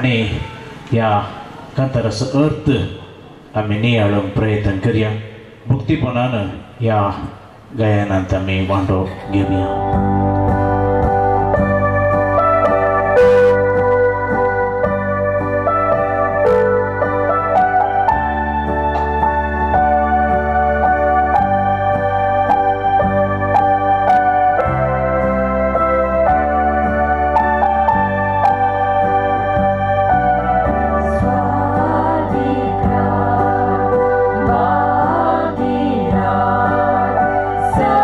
आनी ह्या कांताराचो अर्थ आमी नियाळूंक प्रयत्न करया. भक्तीपणान ह्या गायनांत आमी वांटो घेवया. Sa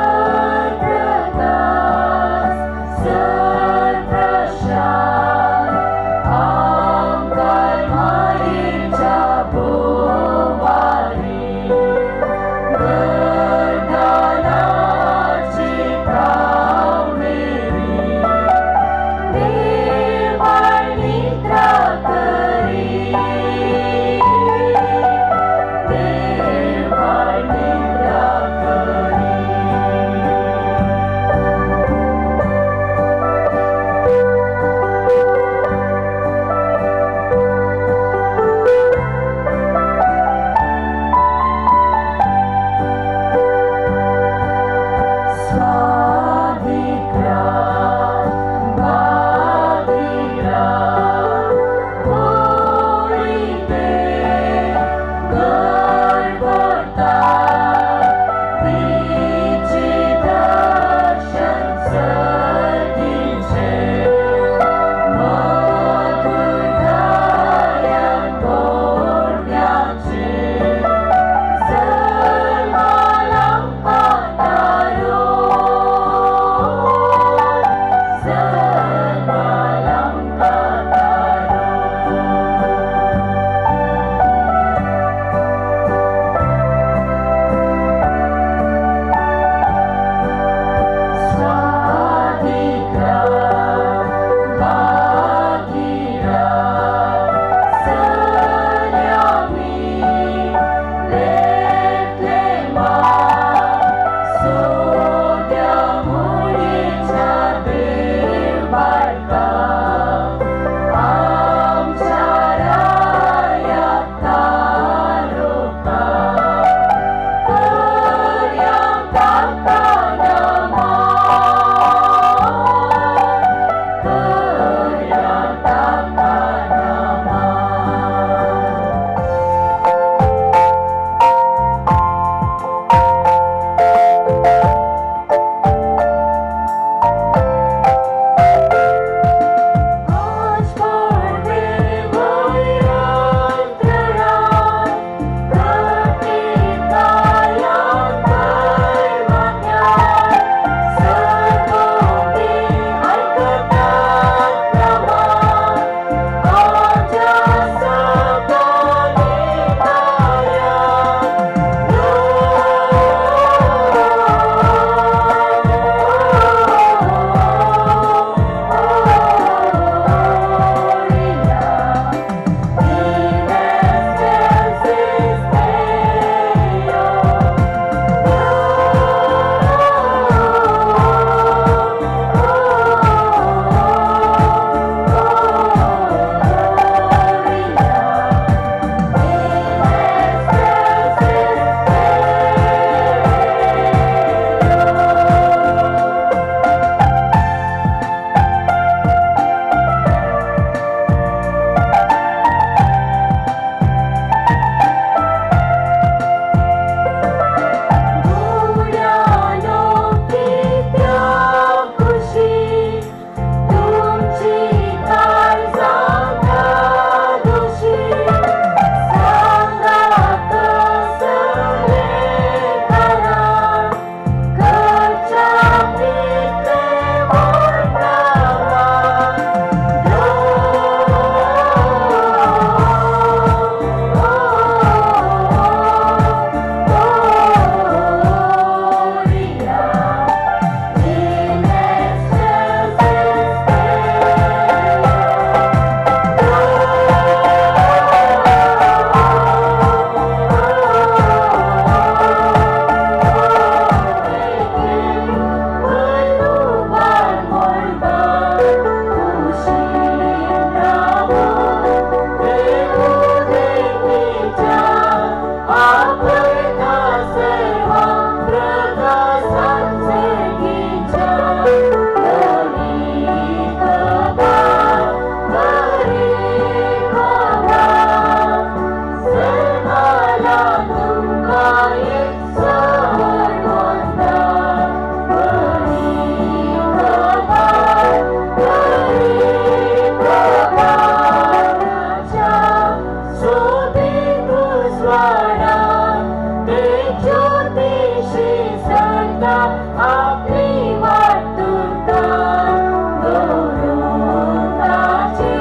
आपली वाट तुर्तान दवरून ताचेर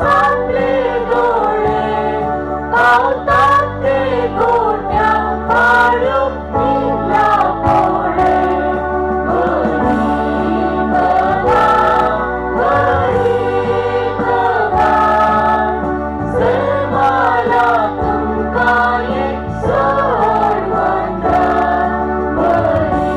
आपले दोळे पावतात ते गोट्या पाडूंक निमल्या पोळे. बरी खबर, बरी खबर, जल्मला तुमकां एक सोडवंदार. बरी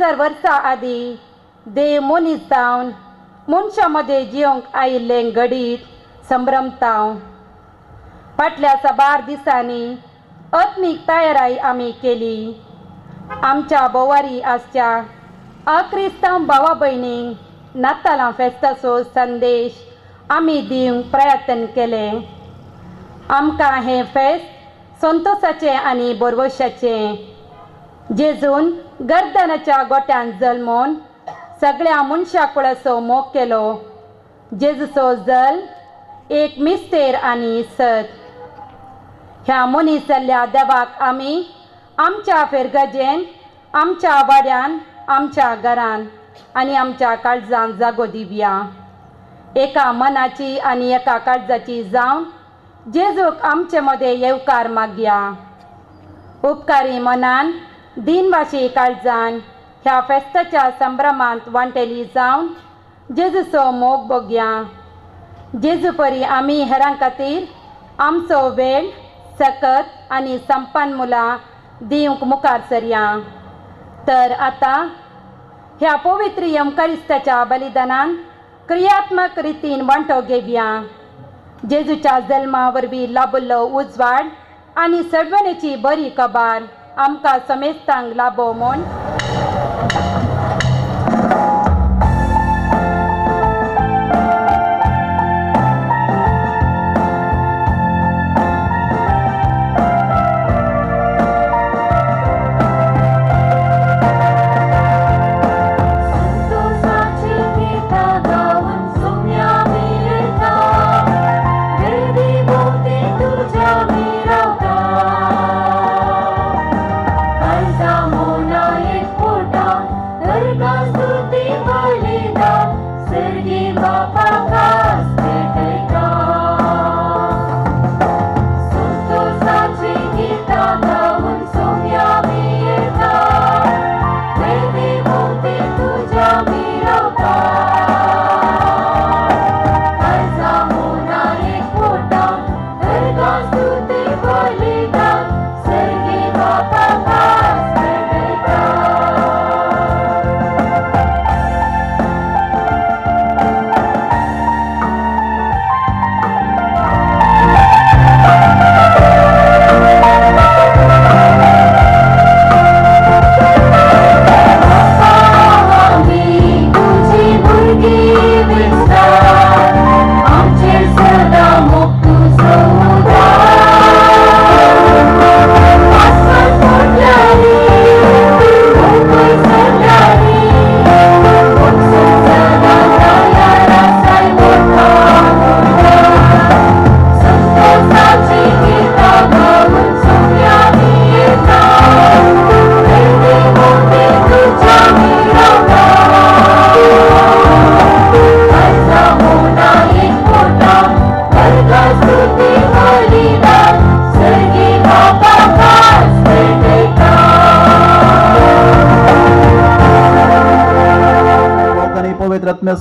2000 वर्सां आदीं देव मनीस जावन मनशां मदें जिवंक आयिल्लें घडीत संभ्रमता. फाटल्या साबार दिसांनी आत्मीक तयाराय आमी केली. आमच्या बोवारी आसच्या अक्रिस्तांव भावा भयणींक नातालां फेस्ताचो संदेश आमी दिवंक प्रयत्न केलें. आमकां हें फेस्त संतोशाचें आनी बरवशाचें. जेजून गर्दनाच्या गोट्यान जल्मोन सगळ्या मनशा कुळाचो मोग केलो. जेजूचो जल्म एक मिस्तेर आनी सत. ह्या मनीस जाल्ल्या देवाक आमी आमच्या फेरगजेन, आमच्या वाड्यान, आमच्या घरान आनी आमच्या काळजान जागो दिवया. एका मनाची आनी एका काळजाची जावन जेजूक आमचे मदें येवकार मागया. उपकारी मनान, दिनवाशी काळजान ह्या फेस्ताच्या संभ्रमांत वांटेली जावन जेजूचो मोग बघया. जेजू परी आमी हेरां खातीर आमचो वेळ, सकत आनी संपन्न मुलां दिवंक मुखार सरया. तर आतां ह्या पवित्र यमकारिस्ताच्या बलिदानान क्रियात्मक रितीन वांटो घेवया. जेजूच्या जल्मा वरवीं लाभिल्लो उजवाड आनी सडवणेची बरी खबर आमकां समेस्तांक लाभो म्हूण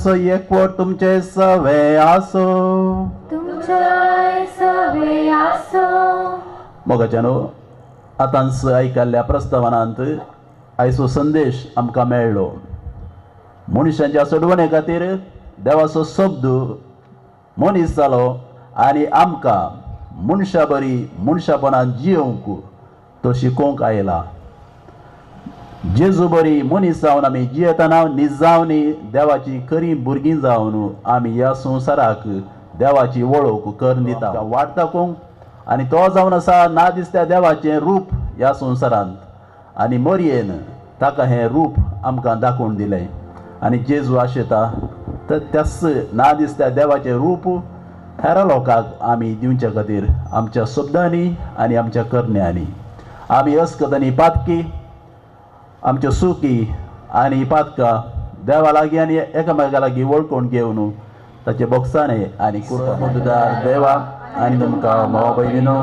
एकवट तुमचे सवे आसो, तुमचे सवे आसो. मोगाच्यानो, आतांच आयकल्ल्या प्रस्तावनांत आयचो संदेश आमकां मेळ्ळो. मनशांच्या सोडवणे खातीर देवाचो शब्द मनीस जालो आनी आमकां मनशा बरी मनशापणान जियोवंक तो शिकोवंक आयला. जेजू बरी मनीस जावन आमी जियेतना निजावनी देवाची खरी भुरगीं जावन आमी ह्या संवसाराक देवाची वळख करून दिता, वाट दाखोवंक. आनी तो जावन आसा ना दिसत्या देवाचें रूप ह्या संवसारांत, आनी मरयेन ताका हें रूप आमकां दाखोवन दिलें. आनी जेजू आशेता तर त्याच ना दिसत्या देवाचें रूप हेर लोकांक आमी दिवचे खातीर आमच्या शब्दांनी आनी आमच्या करण्यांनी आमी अस्कत आनी पातकी, आमच्यो सुकी आनी पातकां देवा लागीं आनी एकामेका लागीं वळखून घेवन ताचे बोगसाणे आनी कुटुंबदार देवा आनी तुमकां भाव भयणीनो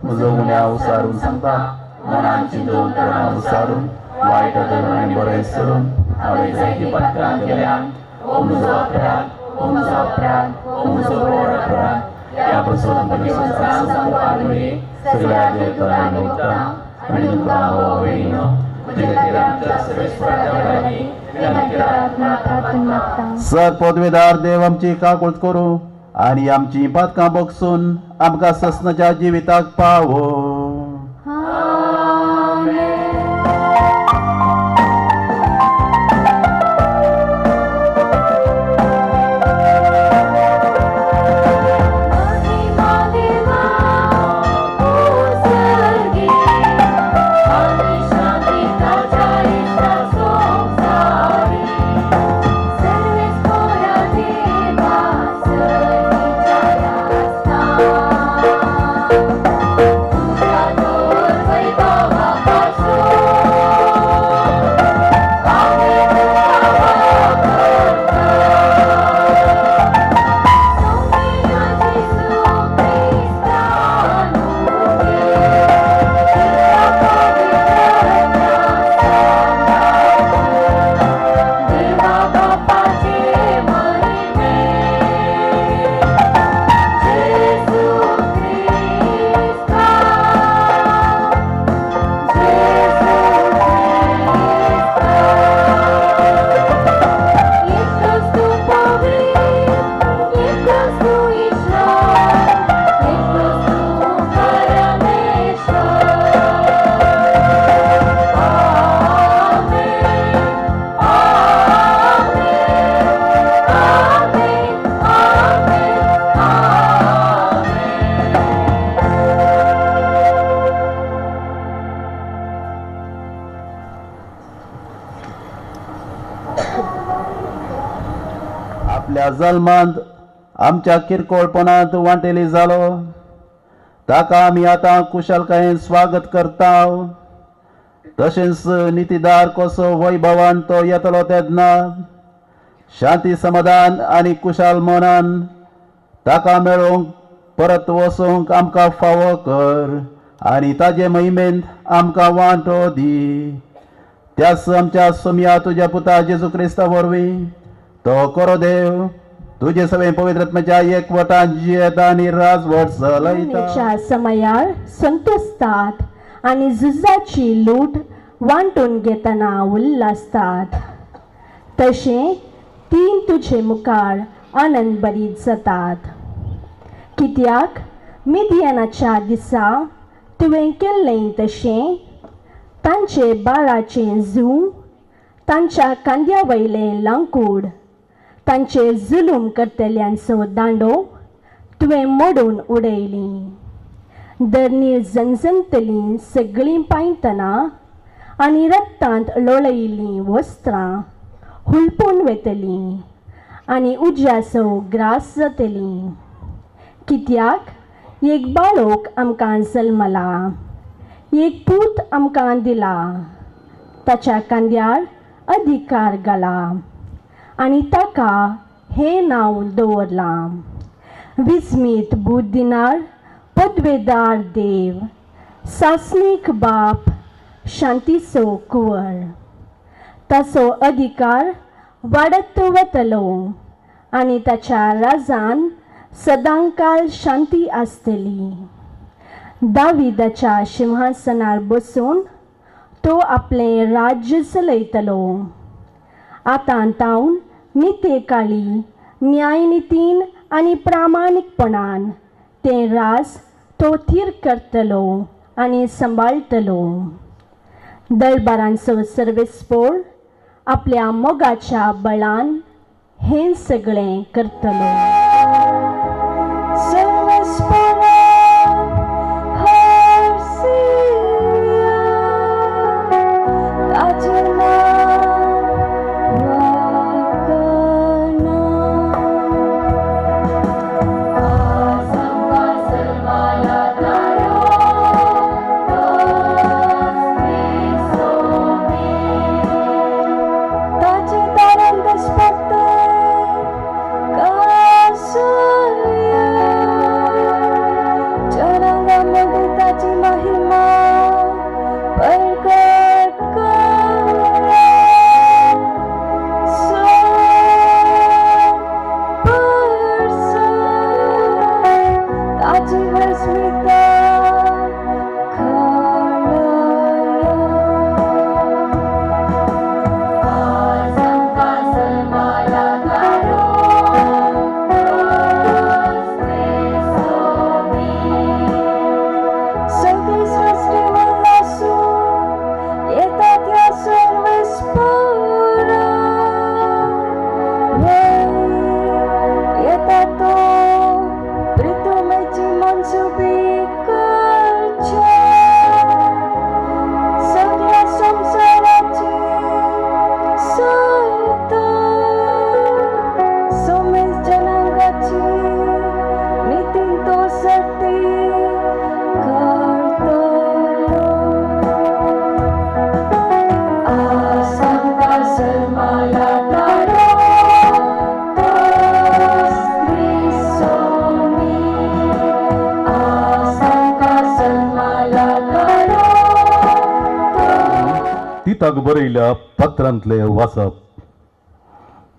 म्हजो गुन्यांव उसारून सांगता, मनान चिंतून तोंडान उसारून वायट आनी बरें सोडून हांवें जायतीं पातकां केल्या. ओ म्हजो अपराध, ओ म्हजो अपराध, ओ म्हजो व्हड अपराध. ह्या पसून सगळ्या देवतांक आनी तुमकां भाव भयणीनो सर पदवेदार देव आमची काकूळत करूं आनी आमची पातकां बगसून आमकां ससनाच्या जिविताक पावो. आपल्या जल्मांत आमच्या किरकोळपणांत वांटेली जालो ताका आमी आतां कुशलकायेन स्वागत करता. तशेंच नितीदार कसो वैभवान तो येतलो तेन्ना शांती समाधान आनी कुशाल मनान ताका मेळोवंक परत वचूंक आमकां फावो कर आनी ताजे महिमेंत आमकां वांटो दी. त्याच आमच्या सोमया तुज्या पुता जेजू क्रिस्ता वरवीं तो करो देव तुजे सगळे पवित्र एकवटान जियेता आनी राजवट चलयता. समयार संतोसतात आनी झुजाची लूट वांटून घेतना उल्हासतात, तशें तीन तुजे मुखार आनंद भरीत जातात. कित्याक मिदियानाच्या दिसा तुवें केल्लें तशें तांचे बाळाचें जू, तांच्या कांद्या वयलें लांकूड, तांचे जुलूम करतल्यांचो दांडो तुवें मोडून उडयली. धरणीर जनजनतलीं सगळीं पांयतना आनी रक्तांत लोळयिल्लीं वस्त्रां हुलपून वेतलीं आनी उज्याचो ग्रास जातलीं. कित्याक एक बाळोक आमकां जल्मला, एक पूत आमकां दिला, ताच्या कांद्यार अधिकार घाला आनी ताका हें नांव दवरलां, विस्मीत बुद्दिनार पदवेदार देव, सासणीक बाप, शांतीचो कुंवर. ताचो अधिकार वाडत वतलो आनी ताच्या राजान सदांकाल शांती आसतली. दाविदाच्या शिंहासनार बसून तो आपलें राज्य चलयतलो. आतां तावन नितेकाळी न्यायनितीन आनी प्रामाणीकपणान तें राज तो थीर करतलो आनी सांबाळटलो. दरबारांचो सर्वेस्पोर आपल्या मोगाच्या बळान हें सगळें करतलो. Smita. तीताक बरयल्या पत्रांतले वाचप.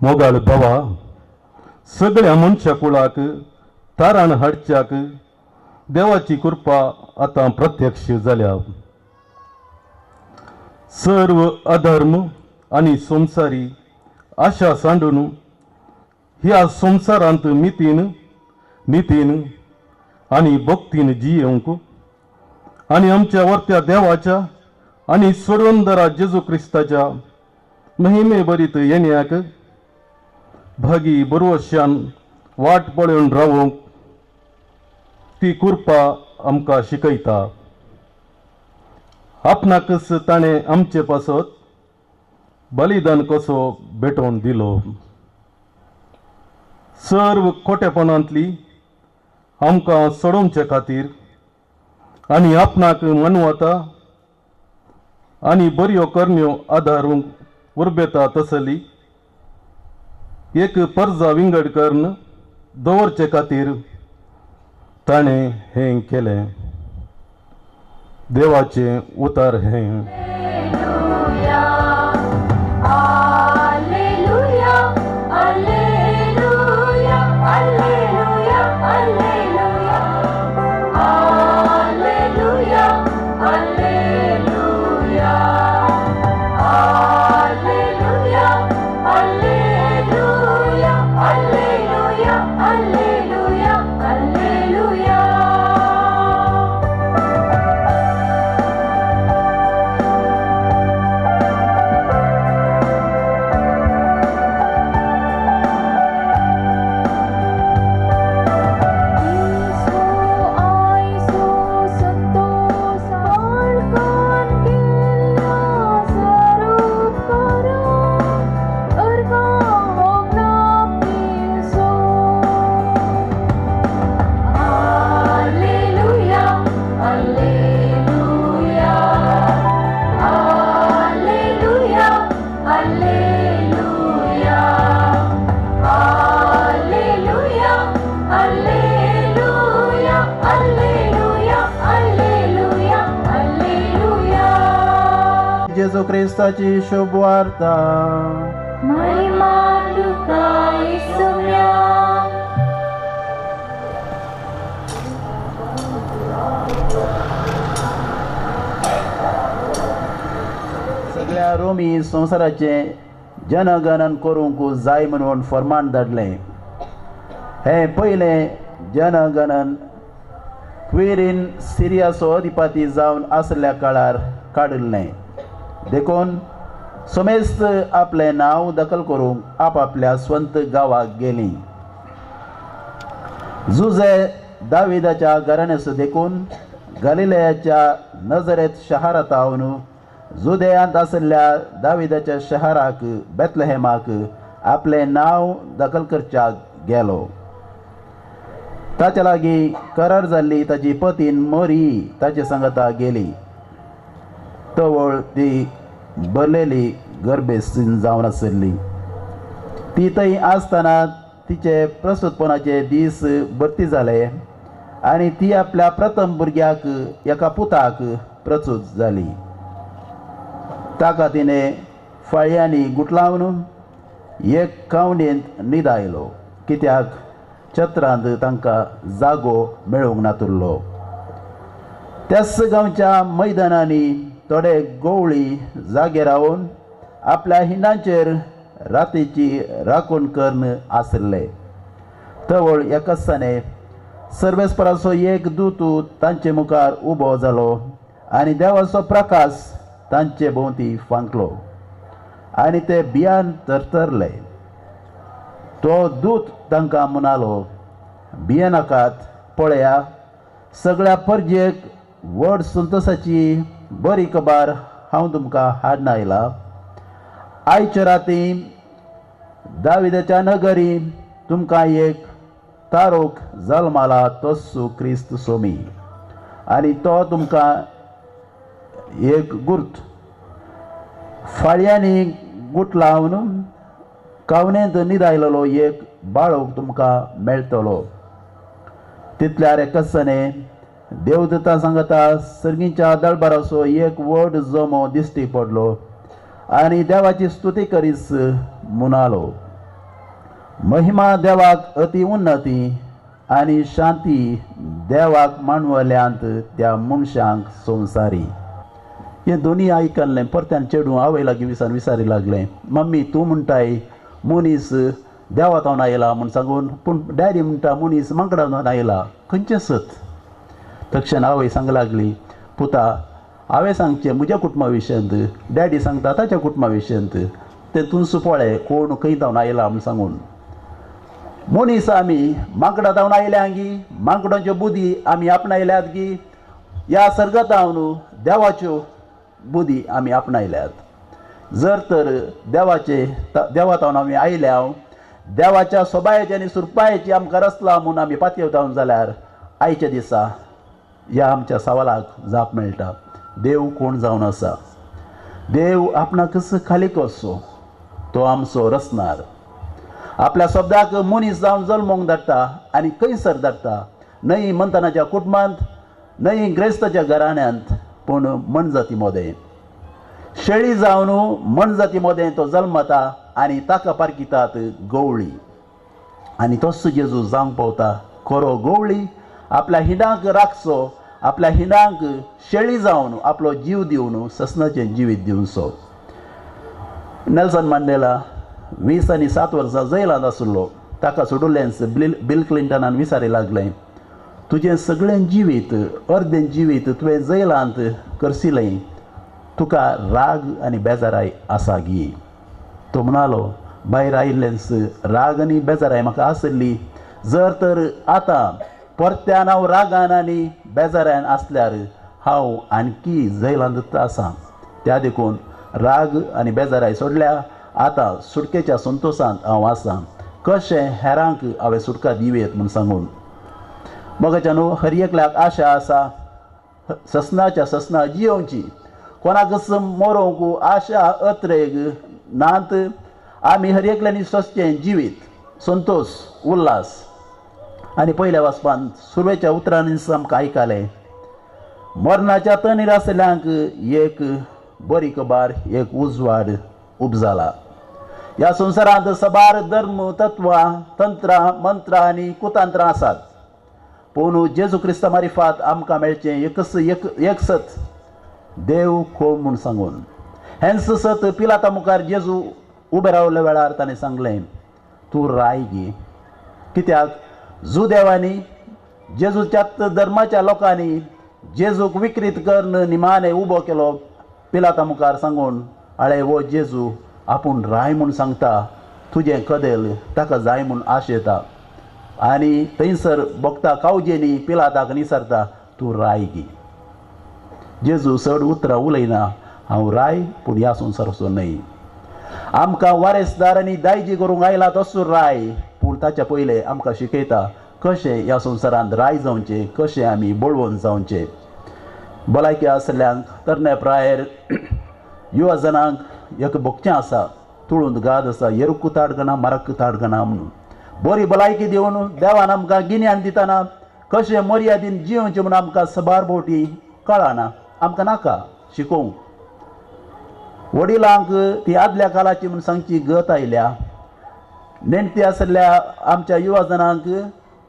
मोगाळ भावा, सगळ्या मनशा कुळाक तारण हाडच्याक देवाची कृपा आतां प्रत्यक्ष जाल्या. सर्व अधर्म आनी संवसारी आशा सांडून ह्या संवसारांत मितीन नितीन आनी भक्तीन जियेवंक आनी आमच्या वर्त्या देवाच्या आनी सोडवंदरा जेजू क्रिस्ताच्या महिमे बरीत येण्याक भागी बरवश्यान वाट पळोवन रावंक ती कृपा आमकां शिकयता. आपणाकच ताणें आमचे पासत बलिदान कसो भेटोवन दिलो. सर्व खोटेपणांतली आमकां सोडोवचे खातीर आनी आपणाक मनवता आनी बऱ्यो करण्यो आदारूंक उर्बेता तसली एक परजा विंगड करून दवरचे खातीर ताणें हें केलें. देवाचें उतर हें. क्रिस्ताची शुभ वार्ता. महिमा तुका येसुम्या. सगळ्या रोमी संवसाराचें जनगणन करूंक जाय म्हणून फर्मान धाडलें. हें पयलें जनगणन क्विरीन सिरियाचो अधिपती जावन आसल्या काळार काडिल्लें. देखून समेस्त आपलें नांव दखल करूंक आपआपल्या स्वंत गांवाक गेलीं. जुजे दाविदाच्या घराण्याचो देखून गलिलयाच्या नजरेत शहरांत जुदयांत आशिल्ल्या दाविदाच्या शहराक बेथलेहेमाक आपलें नांव दखल करच्याक गेलो. ताच्या लागीं करार जाल्ली ताची पतीन मोरी ताचे सांगता गेली. तवळ ती भरलेली गर्भेस्तीन जावन आशिल्ली. ती थंय आसतना तिचे प्रसूतपणाचे दीस भरती जाले आनी ती आपल्या प्रथम भुरग्याक एका पुताक प्रसूत जाली. ताका तिणें फाळयांनी गुटलावन एक कावणेंत न्हिदायलो, कित्याक छत्रांत तांकां जागो मेळूंक नातुरलो. त्याच गांवच्या मैदानांनी थोडे गवळी जागे रावन आपल्या हिंडांचेर रातीची राखण करून आशिल्ले. तवळ एकासाने सर्वेस्पराचो एक दूत तांचे मुखार उबो जालो आनी देवाचो प्रकाश तांचे भोंवती फांकलो आनी ते भियान तरतरले. तो दूत तांकां म्हणालो, भियेनाकात, पळया सगळ्या परजेक व्हड संतोशाची बरी खबर हांव तुमकां हाडून आयला. आयच्या राती दाविदाच्या नगरी तुमकां एक तारोक जल्माला, तोसू क्रिस्त सोमी, आनी तो तुमकां एक गुर्त फाळयांनी गुटलावन कावणेंत न्हिदायलेलो एक बाळोक तुमकां मेळटलो. तितल्यार एकसने देवदूता सांगता सर्गीच्या दळबाराचो एक व्हड जमो दिश्टी पडलो आनी देवाची स्तुती करीस म्हणालो, महिमा देवाक अति उन्नती आनी शांती देवाक मानवल्यांत त्या मनशांक संवसारी. हें दोनी आयकल्लें परत्यान चेडूं आवय लागीं विसान विसारी लागलें, मम्मी तूं म्हणटाय मनीस देवा आयला म्हूण सांगून, पूण डॅडी म्हणटा मनीस माकडान आयला, खंयचें सत? तक्षण आवय सांग लागली, पुता हांवें सांगचें म्हज्या कुटुंबा विशयांत, डॅडी सांगता ताच्या कुटुंबा विशयांत, तें तुमचो पळय कोण खंय धांवन आयला म्हूण सांगून. मनीस आमी माकडां धांवन आयल्या गी, माकडांच्यो बुद्धी आमी आपणायल्यात गी, ह्या सर्गतावन देवाच्यो बुद्धी आमी आपणायल्यात. जर तर देवाचे देवा आमी आयल्या, देवाच्या सोबायेची आनी सुरपायेची आमकां रचला म्हूण आमी पातयेवता जाल्यार आयच्या दिसा ह्या आमच्या सवालाक जाप मेळटा. देव कोण जावन आसा? देव आपणाकच खाली करचो, तो आमचो रचणार. आपल्या शब्दाक मनीस जावन जल्मोंक धाडटा आनी खंयसर धाडटा? न्हय मंतनाच्या कुटुंबांत, न्हय ग्रेस्ताच्या घराण्यांत, पूण मनजाती मोदें शेळी जावन मनजाती मोदें तो जल्मता आनी ताका पारकितात गवळी. आनी तोच जेजू जावंक पावता खरो गवळी, आपल्या हिंडांक राखचो, आपल्या हिंडांक शेळी जावन आपलो जीव दिवन ससनाचें जिवीत दिवचो. नेल्सन मांडेला 20 आनी 7 वर्सां जैलांत आशिल्लो, ताका सोडुल्लेंच बिल क्लिंटनान विचारी लागलें, तुजें सगळें जिवीत अर्दें जिवीत तुवें जैलांत करसिलें, तुका राग आनी बेजाराय आसा गी? तो म्हणालो, भायर आयिल्लेंच राग आनी बेजाराय म्हाका आशिल्ली, जर तर आतां परत्यान हांव रागान आनी बेजारान आसल्यार हांव आणकी जैलांतच आसा, त्या देखून राग आनी बेजाराय सोडल्या, आतां सुटकेच्या संतोशांत हांव आसा, कशें हेरांक हांवें सुटका दिवयेत म्हूण सांगून. मगाच्या न्हू हर एकल्याक आशा आसा ससनाच्या ससना जियोवची, कोणाकच मरोवंक आशा अत्रेग नात. आमी हर एकल्यांनी सोंसचें जिवीत संतोश उल्हास. आनी पयल्या वाचपांत सुरवेच्या उतरांनी आमकां आयकलें, मरणाच्या तणीर आशिल्ल्यांक एक बरी खबर, एक उजवाड उपजाला. ह्या संवसारांत सबार धर्म, तत्वां, तंत्रां, मंत्रां आनी कुतंत्रां आसात, पूण जेजू क्रिस्ता मारिफात आमकां मेळचें एकच एक सत, देव कोण म्हूण सांगून. हेंच सत पिलाता मुखार जेजू उबे रावल्या वेळार ताणें सांगलें, तूं राय गी. कित्याक जुदेवांनी जेजूच्या धर्माच्या लोकांनी जेजूक विकृत करून निमाणे उबो केलो पिलाता मुखार सांगून, आळे हो जेजू आपूण राय म्हूण सांगता, तुजें कदेल ताका जाय म्हूण आश येता. आनी थंयसर भोगता कावजेनी पिलाताक निसरता, तूं राय गी. जेजू चड उतरां उलयना, हांव राय पूण ह्या संवसाराचो न्हय. आमकां वारेसदार आनी दायजी करूंक आयला तसो राय, पूण ताच्या पयलें आमकां शिकयता कशें ह्या संवसारांत राय जावचें, कशें आमी बळवंत जावचें. भलायकी आसल्ल्यांक, तरणे प्रायेर युवा जणांक एक भोगचें आसा, तुळूंत गाद आसा, येरुक ताडगना मारक ताडगना म्हणून. बरी भलायकी दिवन देवान आमकां गिन्यान दितना कशें मर्यादीन जियोवचें म्हूण आमकां सबार बोटी कळना, आमकां नाका शिकोवंक. वडिलांक ती आदल्या काळाची म्हूण सांगची गत आयल्या. नेणटी आशिल्ल्या आमच्या युवा जणांक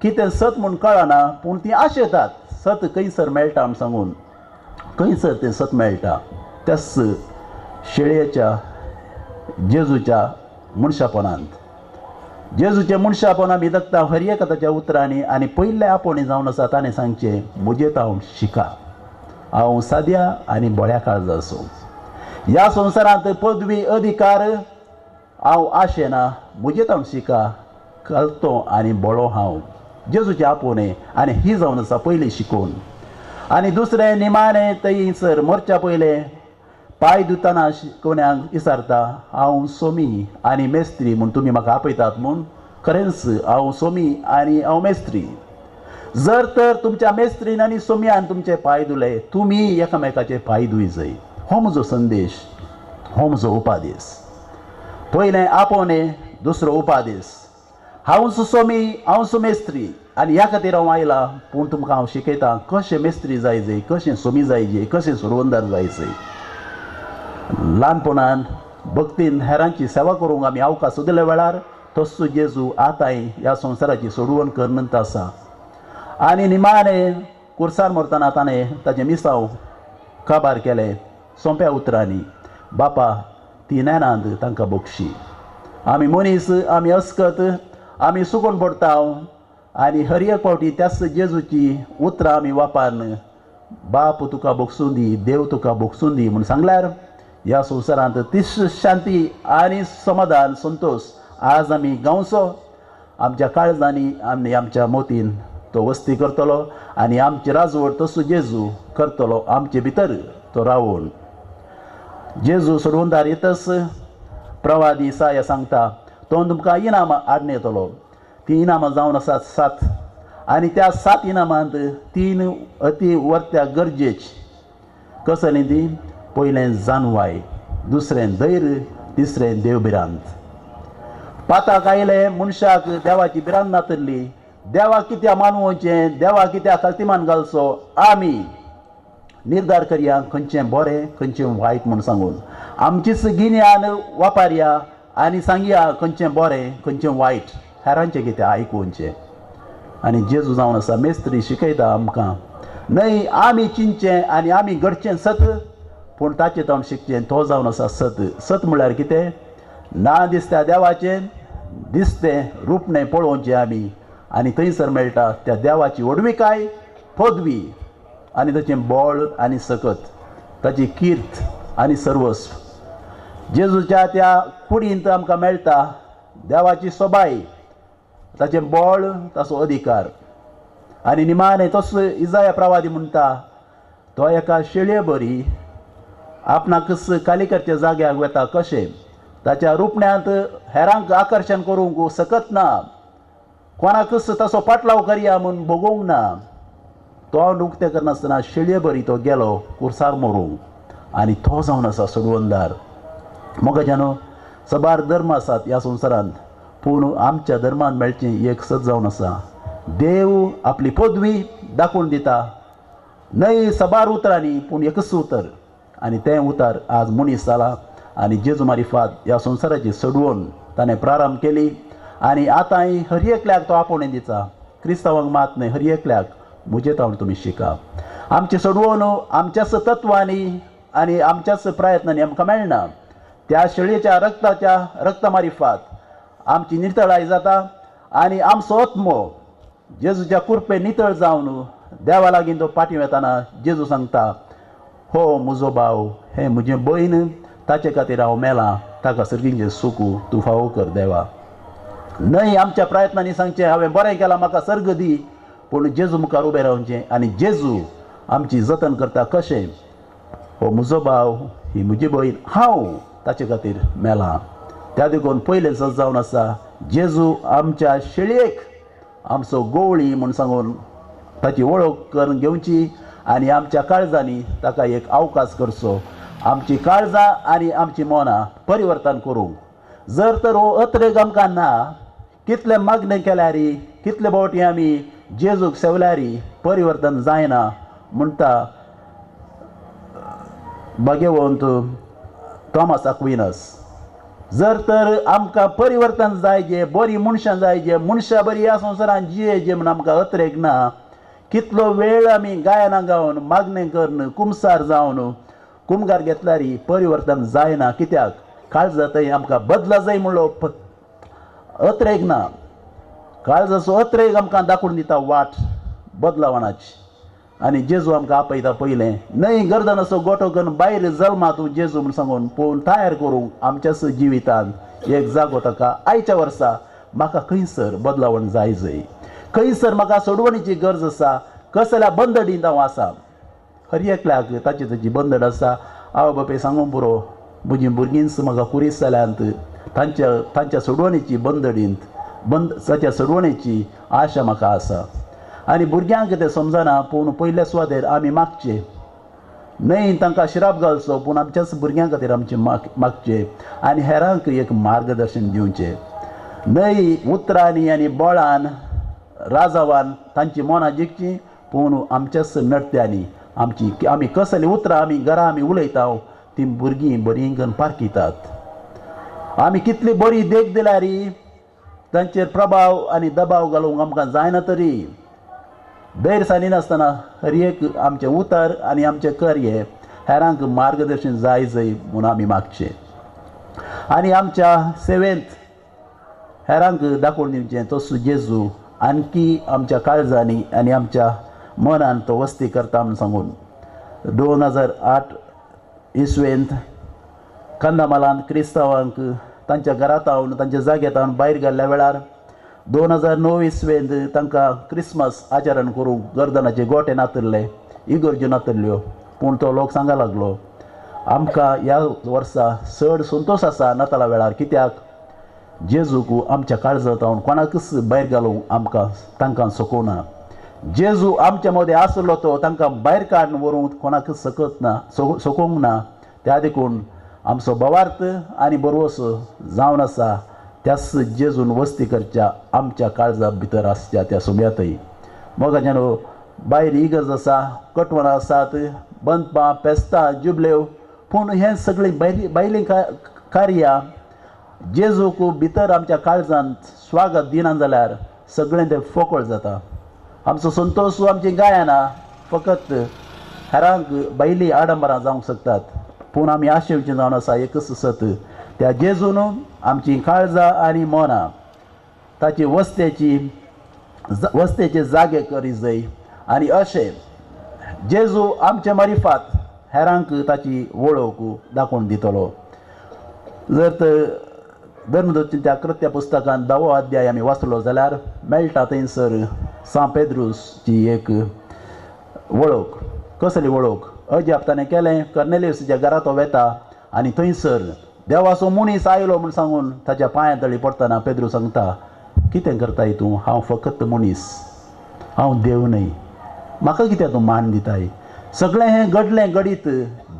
कितें सत म्हूण कळना, पूण ती आशेतात सत खंयसर मेळटा म्हूण सांगून. खंयसर तें सत मेळटा? त्याच शेळयेच्या जेजूच्या मनशापणांत. जेजूच्या मनशापण आमी जगता हर एका ताच्या उतरांनी. आनी पयल्या आपोवणी जावन आसा ताणें सांगचें, म्हजें हांव शिका, हांव साद्या आनी बळ्या काळजाचो. ह्या संवसारांत पदवी अधिकार हांव आशेना, म्हजें हांव शिका, कलतो आनी बळो हांव. जेजूचें आपोवणें आनी ही जावन आसा पयली शिकोवन. आनी दुसरें निमाणें थंयसर मरच्या पयलें पांय धुतना कोण्यांक विचारता, हांव सोमी आनी मेस्त्री म्हूण तुमी म्हाका आपयतात म्हूण, खरेंच हांव सोमी आनी हांव मेस्त्री. जर तर तुमच्या मेस्त्रीन आनी सोमयान तुमचे पांय धुले, तुमी एकामेकाचे पांय धुय जाय. हो म्हजो संदेश, हो म्हजो उपादेश. पयलें आपोवणें, दुसरो उपादेश. हांव सोमी, हांव मेस्त्री आनी ह्या खातीर हांव आयला, पूण तुमकां हांव शिकयतां कशें मेस्त्री जाय जाय, कशें सोमी जाय जाय, कशें सुरवंदार जाय जाय. ल्हानपणान भक्तीन हेरांची सेवा करूंक आमी अवकाश दिल्या वेळार तस्सो जेजू आतांय ह्या संवसाराची सोडवण करनंत आसा. आनी निमाणें कुर्सार मरतना ताणें ताचें मिसांव काबार केलें सोंप्या उतरांनी, बापा ती नेनांत तांकां बक्षी. आमी मनीस, आमी अस्कत, आमी सुकून पडटा आनी हर एक फावटी त्याच जेजूची उतरां आमी वापरून बाप तुका बक्षूं दी, देव तुका बक्षूं दी म्हूण सांगल्यार ह्या संवसारांत तीच शांती आनी समाधान संतोश आज आमी गावचो. आमच्या काळजांनी आनी आमच्या मोतीन तो वस्ती करतलो आनी आमची राजवट तसो जेजू करतलो आमचे भितर तो रावून. जेजू सोडवणदार येतच प्रवादी इसाया सांगता तो तुमकां इनामां हाडून येतलो. ती इनामां जावन आसात 7 आनी त्या 7 इनामांत 3 अती वर्त्या गरजेची. कसली ती? पयलें जानवाय, दुसरें धैर्य, तिसरें देव भिरांत. पाताक आयले मनशाक देवाची भिरांत नातली. देवा कित्याक मानवचें, देवा कित्याक खालतीमान घालचो, आमी निर्धार करया खंयचें बरें खंयचें वायट म्हूण सांगून आमचीच गिन्यान वापरया आनी सांगया खंयचें बरें खंयचें वायट, हेरांचें कितें आयकुचें. आनी जेजू जावन आसा मेस्त्री शिकयता आमकां न्हय आमी चिंतचें आनी आमी घडचें सत, पूण ताचें तावन शिकचें. तो जावन आसा सत. सत म्हळ्यार कितें? ना दिसता देवाचें दिसतें रूपणें पळोवचें आमी आनी थंयसर मेळटा त्या देवाची व्हडविकाय, पदवी आनी ताचें बळ आनी सकत, ताची कीर्त आनी सर्वस्व. जेजूच्या त्या कुडींत आमकां मेळटा देवाची सोबाय, ताचें बळ, ताचो अधिकार. आनी निमाणें तसो इजाया प्रवादी म्हणटा तो एका शेळये बरी आपणाकच कालिकरच्या जाग्याक वता कशें ताच्या रुपण्यांत हेरांक आकर्शण करूंक सकत ना, कोणाकच तसो पाटलाव करया म्हूण भोगोवंक ना. तो उक्तें करनासतना शेळये बरी तो गेलो कुर्सार मरूंक आनी तो जावन आसा सोडवणदार. मोगाच्यानो सबार धर्म आसात ह्या संवसारांत, पूण आमच्या धर्मान मेळचें एक सत जावन आसा. देव आपली पदवी दाखोवन दिता न्हय सबार उतरांनी, पूण एकच उतर, आनी तें उतर आज मनीस जाला आनी जेजू मारिफात ह्या संवसाराची सोडवण ताणें प्रारंभ केली आनी आतांय हर एकल्याक तो आपोवणें दिता. क्रिस्तांवांक मात न्हय, हर एकल्याक म्हजे तावन तुमी शिका. आमची सोडवण आमच्याच तत्वांनी आनी आमच्याच प्रयत्नांनी आमकां मेळना. त्या शेळयेच्या रक्ताच्या रक्ता मारिफात आमची नितळाय जाता आनी आमचो आत्मो जेजूच्या कुरपे नितळ जावन देवा लागीं तो फाटीं वेतना जेजू सांगता, हो म्हजो भाव, हें म्हजें भयण, ताचे खातीर हांव मेलां, ताका सर्गीचें सुकू तूं फावो कर देवा. न्हय आमच्या प्रयत्नांनी सांगचें हांवें बरें केलां म्हाका सर्ग दी, पूण जेजू मुखार उबें रावचें आनी जेजू आमची जतन करता कशें, हो म्हजो भाव, ही म्हजी भयण, हांव ताचे खातीर मेलां. त्या देखून पयलें सत जावन आसा जेजू आमच्या शेळयेक आमचो गोवळी म्हूण सांगून ताची वळख करून घेवची आनी आमच्या काळजांनी ताका एक अवकाश करचो. आमची काळजां आनी आमची मनां परिवर्तन करूंक. जर तर हो अत्रेग आमकां ना, कितले मागणें केल्यार, कितले फावटी आमी जेजूक सेवल्यार परिवर्तन जायना म्हणटा भाग्यवंत थॉमस अक्विनस. जर तर आमकां परिवर्तन जाय जे, बरी मनशां जाय जे, मनशां बरी ह्या संवसारांत जिये जे म्हूण आमकां अत्रेग ना, कितलो वेळ आमी गायनां गावन मागणें करून कुमसार जावन कुमगार घेतल्यार परिवर्तन जायना. कित्याक? काळजा थंय आमकां बदला जाय म्हणलो अत्रेग ना. काळजाचो अत्रेग आमकां दाखोवन दिता वाट बदलावणाची. आनी जेजू आमकां आपयता पयलें न्हय गर्दनाचो गोटो करून भायर जल्मा तूं जेजू म्हूण सांगून, पूण तयार करूंक आमच्याच जिवितांत एक जागो ताका आयच्या वर्सा म्हाका खंयसर बदलावण जाय जय, खंयसर म्हाका सोडवणीची गरज आसा, कसल्या बंदडींत हांव आसा. हर एकल्याक ताची ताची बंदड आसा. आवय बापूय सांगूंक पुरो म्हजीं भुरगींच म्हाका कुरीस जाल्यांत, तांच्या तांच्या सोडवणीची बंदडींत ताच्या सोडवणीची आशा म्हाका आसा. आनी भुरग्यांक तें समजना, पूण पयल्या सुवातेर आमी मागचें न्हय तांकां शिराप घालचो, पूण आमच्याच भुरग्यां खातीर आमचें मागचें आनी हेरांक एक मार्गदर्शन दिवचें. न्हय उतरांनी आनी बळान राजावान तांची मनां जिखचीं, पूण आमच्याच नडत्यांनी आमची आमी कसली उतरां आमी घरा आमी उलयता तीं भुरगीं बरीं करून पारखितात. आमी कितली बरी देख दिल्यार तांचेर प्रभाव आनी दबाव घालूंक आमकां जायना तरी धैर्य सांदिनासतना हर एक आमचें उतर आनी आमचें कार्य हेरांक मार्गदर्शन जाय जाय म्हूण आमी मागचें आनी आमच्या सेवेंत हेरांक दाखोवन दिवचें तसो जेजू आणखी आमच्या काळजांनी आनी आमच्या मनान तो वस्ती करता म्हूण सांगून 2008 इसवेंत कंदमालांत क्रिस्तांवांक तांच्या घरांत हावन तांच्या जाग्यांत हावन भायर घाल्ल्या वेळार 2009 इसवेंत तांकां क्रिसमस आचरण करूंक गर्दनाचे गोटे नातिल्ले, इगर्ज्यो नातिल्ल्यो, पूण तो लोक सांगा लागलो आमकां ह्या वर्सा चड संतोश आसा नाताला वेळार, कित्याक जेजूक आमच्या काळजांत हावन कोणाकच भायर घालूंक आमकां तांकां शकना. जेजू आमच्या मदें आसलो तो तांकां भायर काडून व्हरूंक कोणाकच शकत ना, शकूंक ना. त्या देखून आमचो भावार्थ आनी बरवसो जावन आसा त्याच जेजून वस्ती करच्या आमच्या काळजा भितर आसच्या त्या सुम्यांतय. मोगाच्यान भायर इगर्ज आसा, कटवणां आसात, बंदपां, पेस्तां, जुबल्यो, पूण हें सगळीं भायलीं कार्यां जेजूक भितर आमच्या काळजांत स्वागत दिना जाल्यार सगळें तें फोकळ जाता. आमचो संतोश आमचीं गायनां फकत हेरांक भायलीं आडंबरां जावंक शकतात, पूण आमी आशेवचें जावन आसा एकच सत, त्या जेजून आमचीं काळजां आनी मनां ताची वस्तेचे जागे करी जाय आनी अशें जेजू आमचे मारिफात हेरांक ताची वळख दाखोवन दितलो. जर तर धर्मदूत त्या कृत्य पुस्तकांत 10वो अध्याय आमी वाचलो जाल्यार मेळटा थंयसर सांत पेद्रूसची एक वळख. कसली वळख? अजाप ताणें केलें, कर्नेलियसाच्या घरा तो वेता आनी थंयसर देवाचो मनीस आयलो म्हूण सांगून ताच्या पांयां तळी पडटना पेद्रू सांगता, कितें करताय तूं? हांव फकत मनीस, हांव देव न्हय, म्हाका कित्याक तूं मान दिताय? सगळें हें घडलें घडीत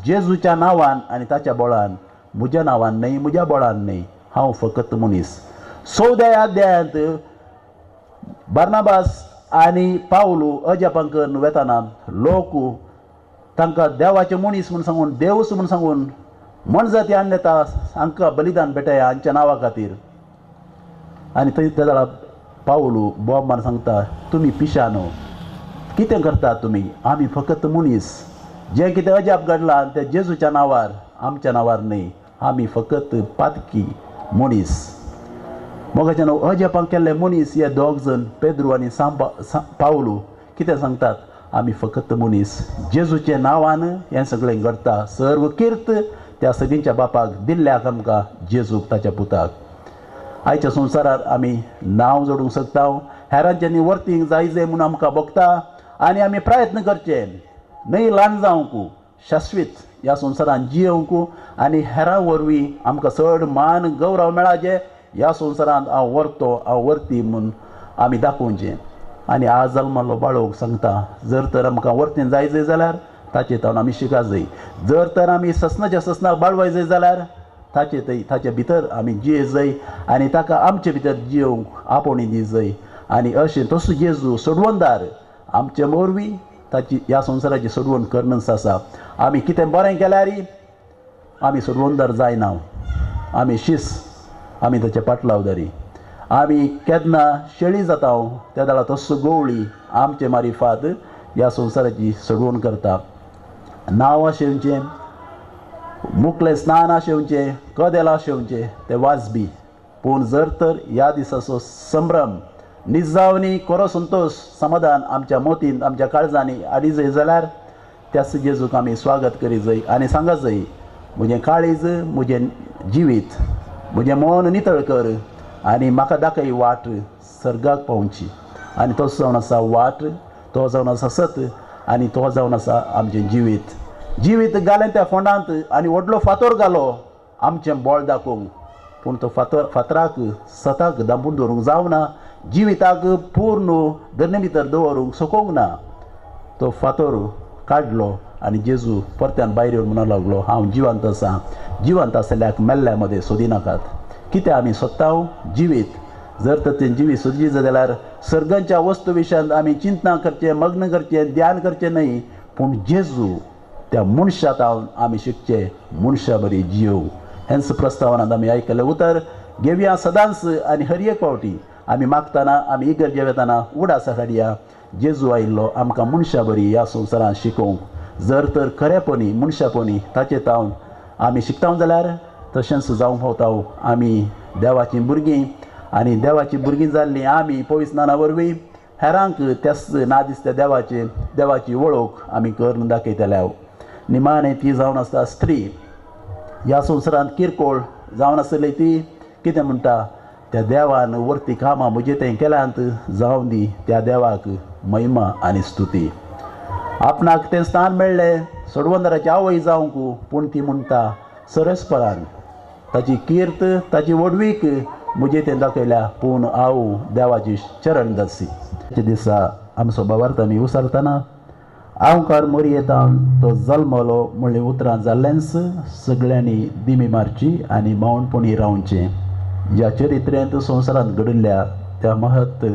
जेजूच्या नांवान आनी ताच्या बळान, म्हज्या नांवान न्हय, म्हज्या बळान न्हय, हांव फकत मनीस. 14व्या अध्यायांत बार्नाबास आनी पावलू अजापां करून वेताना लोक तांकां देवाचे मनीस म्हूण सांगून, देवूच म्हूण सांगून मनजाती हाडून येता हांकां बलिदान भेटया हांच्या नांवा खातीर. आनी थंय त्या जाल्यार पावलू बोब सांगता, तुमी पिशानो, कितें करतात तुमी? आमी फकत मनीस, जें कितें अजाप घडलां तें जेजूच्या नांवार, आमच्या नांवार न्हय, आमी फकत पातकी मनीस. मोगाच्यान अजापां केल्ले मनीस हे दोग जण पेद्रू आनी पावलू कितें सांगतात? आमी फकत मनीस, जेजूच्या नांवान हें सगळें घडटा. सर्व कीर्त त्या सगळींच्या बापाक दिल्ल्याक आमकां जेजूक ताच्या पुताक. आयच्या संवसारार आमी नांव जोडूंक शकता, हेरांच्यांनी वर्तींक जाय जाय म्हूण आमकां भोगता आनी आमी प्रयत्न करचे न्हय ल्हान जावंक, शाश्वीत ह्या संवसारान जियोवंक आनी हेरां वरवीं आमकां चड मान गौरव मेळाचे ह्या संवसारांत हांव व्हरतो, हांव व्हरती म्हूण आमी दाखोवचें. आनी आज जल्मल्लो बाळोक सांगता, जर तर आमकां वर्तीन जाय जाय जाल्यार ताचे तावन आमी शिका जाय, जर तर आमी ससनाच्या ससनाक बाळवाय जाय जाल्यार ताचे थंय ताचे भितर आमी जिये जाय आनी ताका आमचे भितर जियोवंक आपोवणी दी जाय. आनी अशें तसो जेजू सोडवणदार आमचे वरवीं ताची ह्या संवसाराची सोडवण करणच आसा. आमी कितें बरें केल्यार आमी सोडवणदार जायना, आमी शीस, आमी ताचे पाटलावदारी. आमी केन्ना शेळी जाता त्या वेळार तसो गवळी आमचे मारिफात ह्या संवसाराची सोडवण करता. नांव आशेवचें, मुकलें स्नान आशेवचें, कदेल आशेवचें तें वाजबी, पूण जर तर ह्या दिसाचो संभ्रम निजावणी खरो संतोश समाधान आमच्या मोतीन आमच्या काळजांनी हाडी जाय जाल्यार त्याच जेजूक आमी स्वागत करी जाय आनी सांगा जाय, म्हजें काळीज, म्हजें जिवीत, म्हजें मन नितळ कर आनी म्हाका दाखय वाट सर्गाक पावची. आनी तो जावन आसा वाट, तो जावन आसा सत आनी तो जावन आसा आमचें जिवीत. जिवीत घालें त्या फोंडांत आनी व्हडलो फातोर घालो आमचें बळ दाखोवंक, पूण तो फातराक सताक दांपून दवरूंक जावना, जिविताक पूर्ण धरणे भितर दवरूंक शकूंक ना. तो फातोर काडलो आनी जेजू परत्यान भायर येवन म्हणूंक लागलो, हांव जिवंत आसा, जिवंत आसल्याक मेल्ल्या मदें सोदिनाकात. कितें आमी सोदता? जिवीत. जर तर तें जिवीत सोदीत जाल्यार सर्गांच्या वस्तू विशयांत आमी चिंतना करचें, मग्न करचें, ध्यान करचें न्हय, पूण जेजू त्या मनशा तावन आमी शिकचें, मनशा बरी जियोवंक. हेंच प्रस्तावनांत आमी आयकलें उतर घेवया सदांच आनी हर एक फावटी आमी मागतना आमी इगर्जे वेताना उडासा हाडया जेजू आयिल्लो आमकां मनशा बरी ह्या संवसारांत शिकोवंक. जर तर खरेपणी मनशापणी ताचे तावन आमी शिकता जाल्यार तशेंच जावंक पावता आमी देवाचीं भुरगीं आनी देवाचीं भुरगीं जाल्लीं आमी पवित्र नाना वरवीं हेरांक त्याच ना दिसत्या देवाचे देवाची वळख आमी करून दाखयतले. निमाणें ती जावन आसता स्त्री. ह्या संवसारांत किरकोळ जावन आसली ती कितें म्हणटा त्या देवान वरती कामां म्हजें तें केल्यांत जावं दी त्या देवाक महिमा आनी स्तुती. आपणाक तें स्थान मेळ्ळें सोडवंदराची आवय जावंक पूण ती म्हणटा सरसपणान ताची कीर्त ताची व्हडवीक म्हजें तें दाखयल्या पूण हांव देवाची चरण दासी. दिसा आमचो भावार्थ आमी उसारतना आंवकार मोरयेतान तो जल्मलो म्हणलें उतरां जाल्लेंच सगळ्यांनी दिमी मारची आनी मौनपणी रावचें. ज्या चरित्रेंत संवसारांत घडिल्ल्या त्या महत्व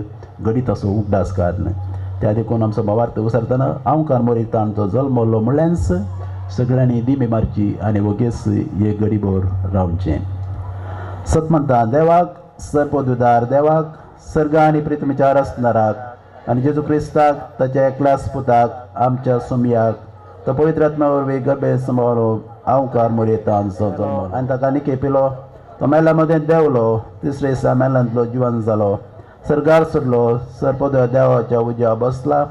घडिताचो उगडास काडन त्या देखून आमचो भावार्थ उसारतना आंवकार मोरयेतान तो जल्मलो म्हणलेंच सगळ्यांनी दिमी मारची आनी वगेस हे गडीभर रावचें. सतमंता देवाक सर्पदुदार देवाक सर्ग आनी प्रितमीच्या रसनाराक आनी जेजू क्रिस्ताक ताच्या एकल्याच पुताक आमच्या सुमयाक तो पवित्र आत्म्या वरवीं गर्भे सांबाळलो आंवकार मोरयेतांचो जल्म आनी ताका निके पिलो तो मेल्या मदें देंवलो तिसरे दिसा मेल्यांतलो जिवन जालो सर्गार सोडलो सर्पद देवाच्या उज्या बसला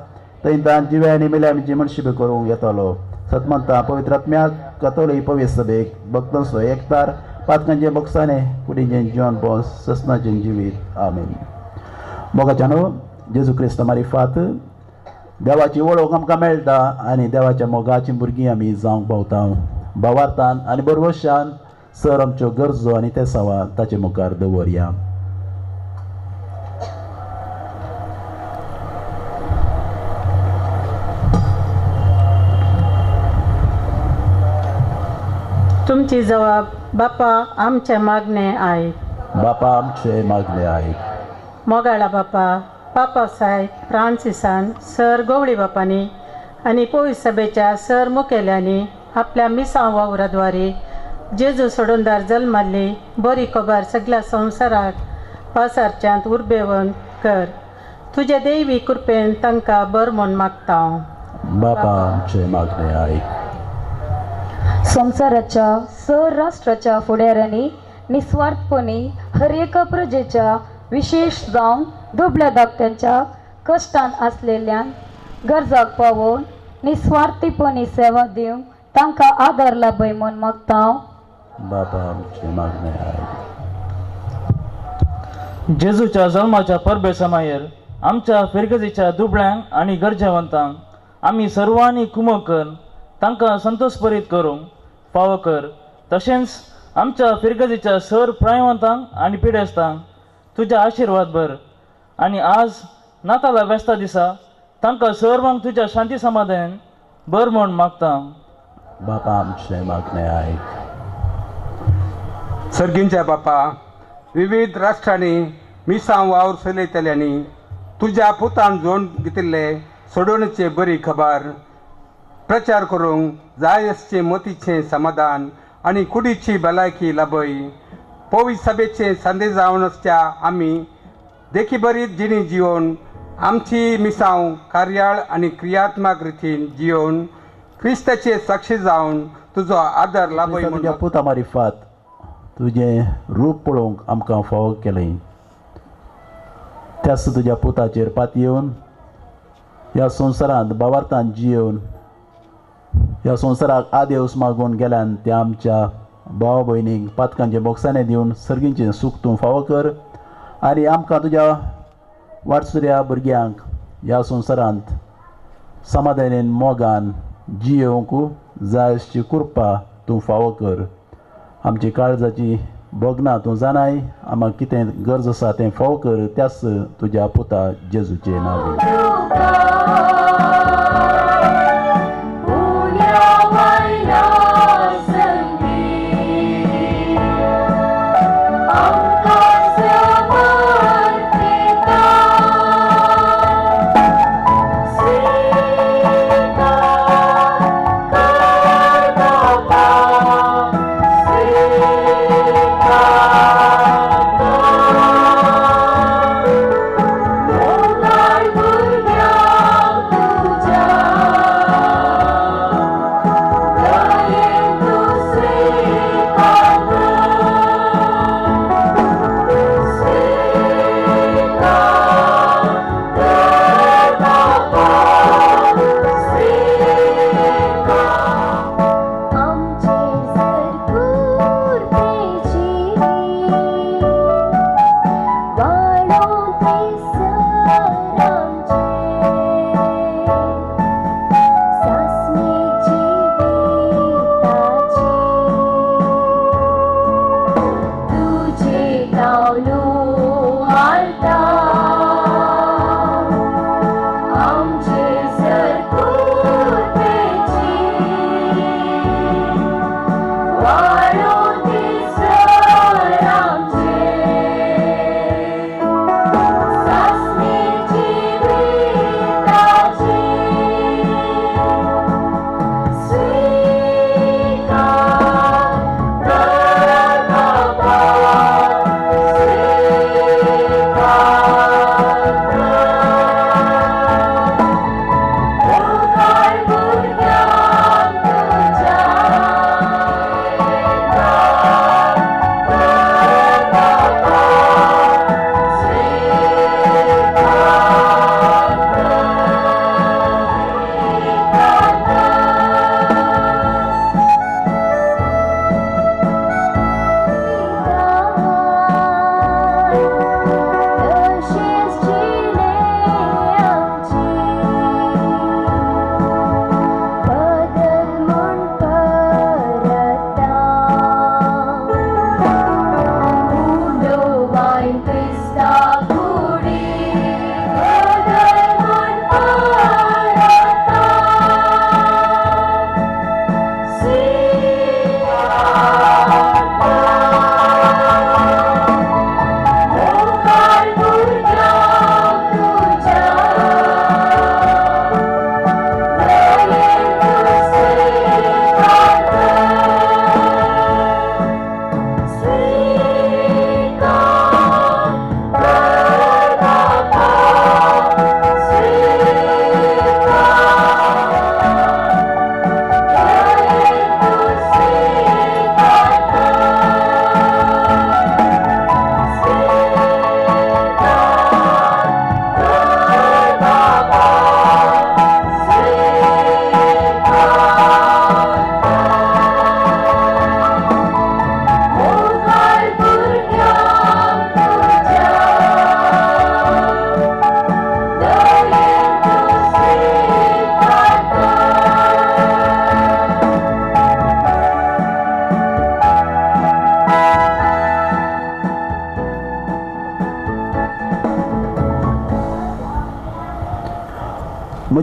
थंय तान जिवे आनी मेल्या मनशिबी करूंक येतालो. सतमंता पवित्र आत्म्याक कतोली पवित्र सभेक भक्तांचो एकतार पातकांचे बक्षाने कुडीचें जिवन पोस ससनाचें जिवीत. आमेन. मोगाच्या न्हू जेजू क्रिस्त मारिफात देवाची वळख आमकां मेळटा आनी देवाच्या मोगाची भुरगीं आमी जावंक पावता. भावार्थान आनी बरवशान सर आमच्यो गरजो आनी ते सवाल ताचे मुखार दवरया. तुमची जबाब बापा आमचे मागणे आयक. बापा आमचे मागणे आयक. मोगाळा बापा पापा साहेब फ्रांसिसान सर गोवळी बापांनी आनी पोवीस सभेच्या सर मुखेल्यांनी आपल्या मिसांव वावराद्वारे जेजू सोडूनदार जल्माल्ली बरी खबर सगळ्या संवसाराक पासारच्यांत उर्बेवन कर. तुजे देवी कृपेन तांकां बर म्हूण मागता. बापा आमचे मागणे आयक. संवसाराच्या सर राष्ट्राच्या फुडाऱ्यांनी निस्वार्थपणी हर एका प्रजेच्या विशेष जावन दुबळ्या धाकट्यांच्या कश्टान आसलेल्यान गरजाक पावोवन निस्वार्थीपणी सेवा दिवंक तांकां आदार लाभय म्हूण मागता. बापा आमचे मागणे आयक. जेजूच्या जल्माच्या परबे समायर आमच्या फिरगजीच्या दुबळ्यांक आनी गरजेवंतांक आमी सर्वांनी कुमक करून तांकां संतोषभरीत करूंक फावो कर. तशेंच आमच्या फिरगजीच्या सर प्रायवंतांक आनी पिडेस्तांक तुज्या आशिर्वाद भर आनी आज नाताला वेस्ता दिसा तांकां सर्वांक तुज्या शांती समाधान बर म्हूण मागता. बापा आमचे मागणे आयक. सर्गींच्या बापा विविध राष्ट्रांनी मिसांव वावर चलयतल्यांनी तुज्या पुतान जोड घेतिल्ले सोडोवणेची बरी खबर प्रचार करूंक जाय आसचें मतीचें समाधान आनी कुडीची भलायकी लाभय. पवित्र सभेचे संदेश जावन आसच्या आमी देखीभरीत जिणी जिवन आमची मिसांव कार्याळ आनी क्रियात्मक रितीन जिवन क्रिस्ताचे साक्षी जावन तुजो आदर लाभय. तुज्या पुता मारिफात तुजें रूप पळोवंक आमकां फावो केलें त्याच तुज्या पुताचेर पातयेवन ह्या संवसारांत भावार्थान जियेवन ह्या संवसाराक आदेवस मागून गेल्यान त्या आमच्या भाव भयणींक पातकांचे बोक्साने दिवन सर्गींचें सूख तूं फावो कर आनी आमकां तुज्या वाटसुऱ्या भुरग्यांक ह्या संवसारांत समाधानेन मोगान जियेवंक जाय अशी कृपा तूं फावो कर. आमची काळजाची भोगना तूं जाणाय आमकां कितें गरज आसा तें फावो कर त्याच तुज्या पुता जेजूचे नांव. Sweet.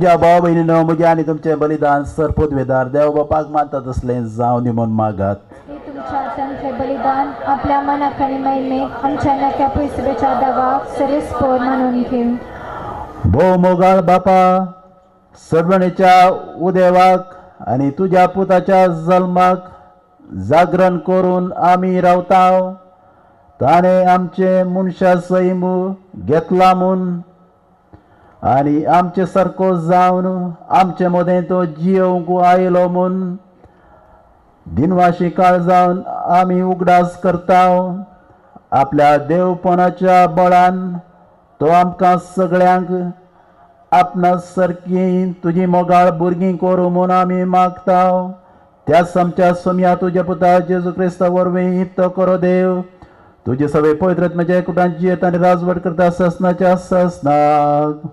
म्हज्या भाव भयणीनो, म्हजें आनी तुमचें बलिदान सर पदवेदार देव बापाक मानता तसलें जावं दी म्हूण मागात. तुमच्या हातांतलें बलिदान आपल्या मनाक आनी महिमेक आमच्या नक्या पयसुबेच्या देवाक सरेस्पोर मानून घेवं. भोव मोगाळ बापा, सडवणेच्या उदेवाक आनी तुज्या पुताच्या जल्माक जागरण करून आमी रावता. ताणें आमचें मनशा सैम घेतला म्हूण आनी आमचे सारको जावन आमचे मदें तो जियोवंक आयलो म्हूण दिनवाशी काळ जावन आमी उगडास करता. आपल्या देवपणाच्या बळान तो आमकां सगळ्यांक आपणा सारकी तुजी मोगाळ भुरगीं करूं म्हूण आमी मागता. त्याच आमच्या सोम्या तुज्या पुता जेजू क्रिस्ता वरवीं तो करो देव तुजे सगळे पवित्र आत्म्याच्या एकवटान जियेत आनी राजवट करता ससनाच्या ससनाक.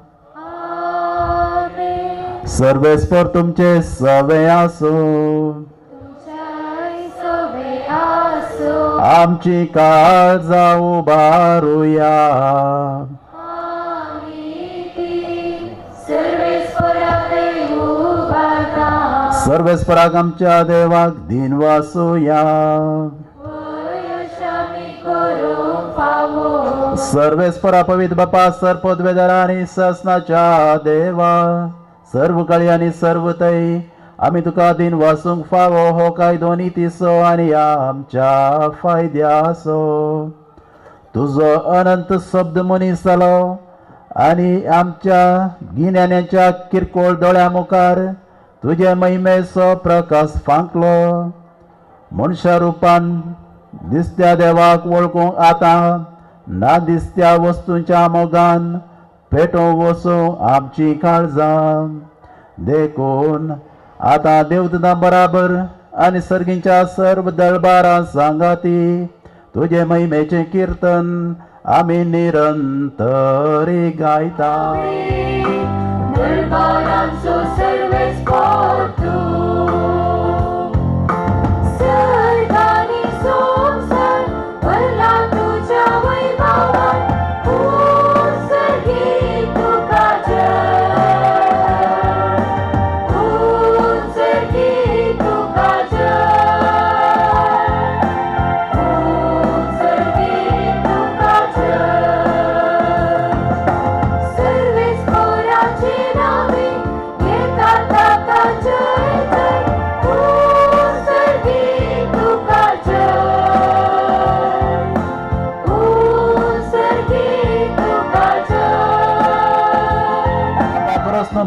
सर्वेस्पर तुमचे सवे आसूं. आमची काळजां उबारुया. सर्वेस्पराक आमच्या देवाक दिनवासुया. सर्वेस्परा पवित्र बापा, सर पदवेदारा आनी ससनाच्या देवा, सर्व काळी आनी सर्व तय आमी तुका दिन वासूंक फावो हो कायदो नितीचो आनी आमच्या फायद्याचो. तुजो अनंत शब्द मनीस जालो आनी आमच्या गिन्यानाच्या किरकोळ दोळ्या मुखार तुजे महिमेचो प्रकाश फांकलो. मनशा रुपान दिसत्या देवाक वळखूंक आतां ना दिसत्या वस्तूंच्या मोगान पेटोवंक वचूं आमची काळजां. देखून आतां देवदूतां बराबर आनी सर्गींच्या सर्व दरबारां सांगाती तुजे महिमेचें किर्तन आमी निरंतरी गायता.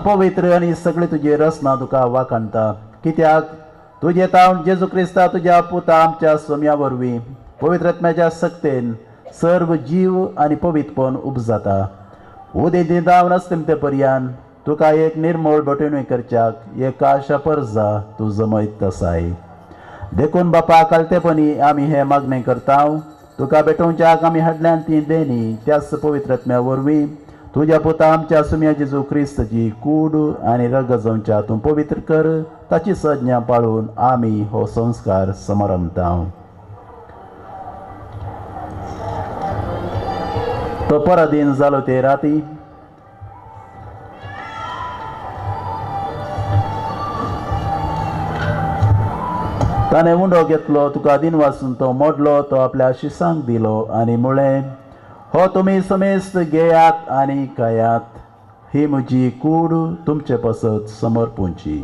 पवित्र आनी सगळे तुजी रचना तुका वाखाणता, कित्याक तुजे तावन जेजू क्रिस्ता तुज्या पुता आमच्या सोम्या वरवीं पवित्र आत्म्याच्या सक्तेन सर्व जीव आनी पवित्रपण उपजाता. उदें जावन आसता पर्यान तुका एक निर्मळ बटवणी करच्याक एक आशा परजा तूं जमयत आसाय. देखून बापा कालतेपणी आमी हें मागणें करता, तुका भेटोवच्याक आमी हाडल्यान ती देणी त्याच पवित्र आत्म्या वरवीं तुज्या पुता आमच्या सुम्या जेजू क्रिस्ताची कूड आनी रगत जावच्या तूं पवित्र कर, ताची संज्ञा पाळून आमी हो संस्कार समारंभता. तो पराधीन जालो ते राती ताणें उंडो घेतलो, तुका दिनवासून तो मोडलो, तो आपल्या शिसांक दिलो आनी म्हळें, हो तुमी समेस्त घेयात आनी खायात, ही म्हजी कूड तुमचे पासत समर्पूंची.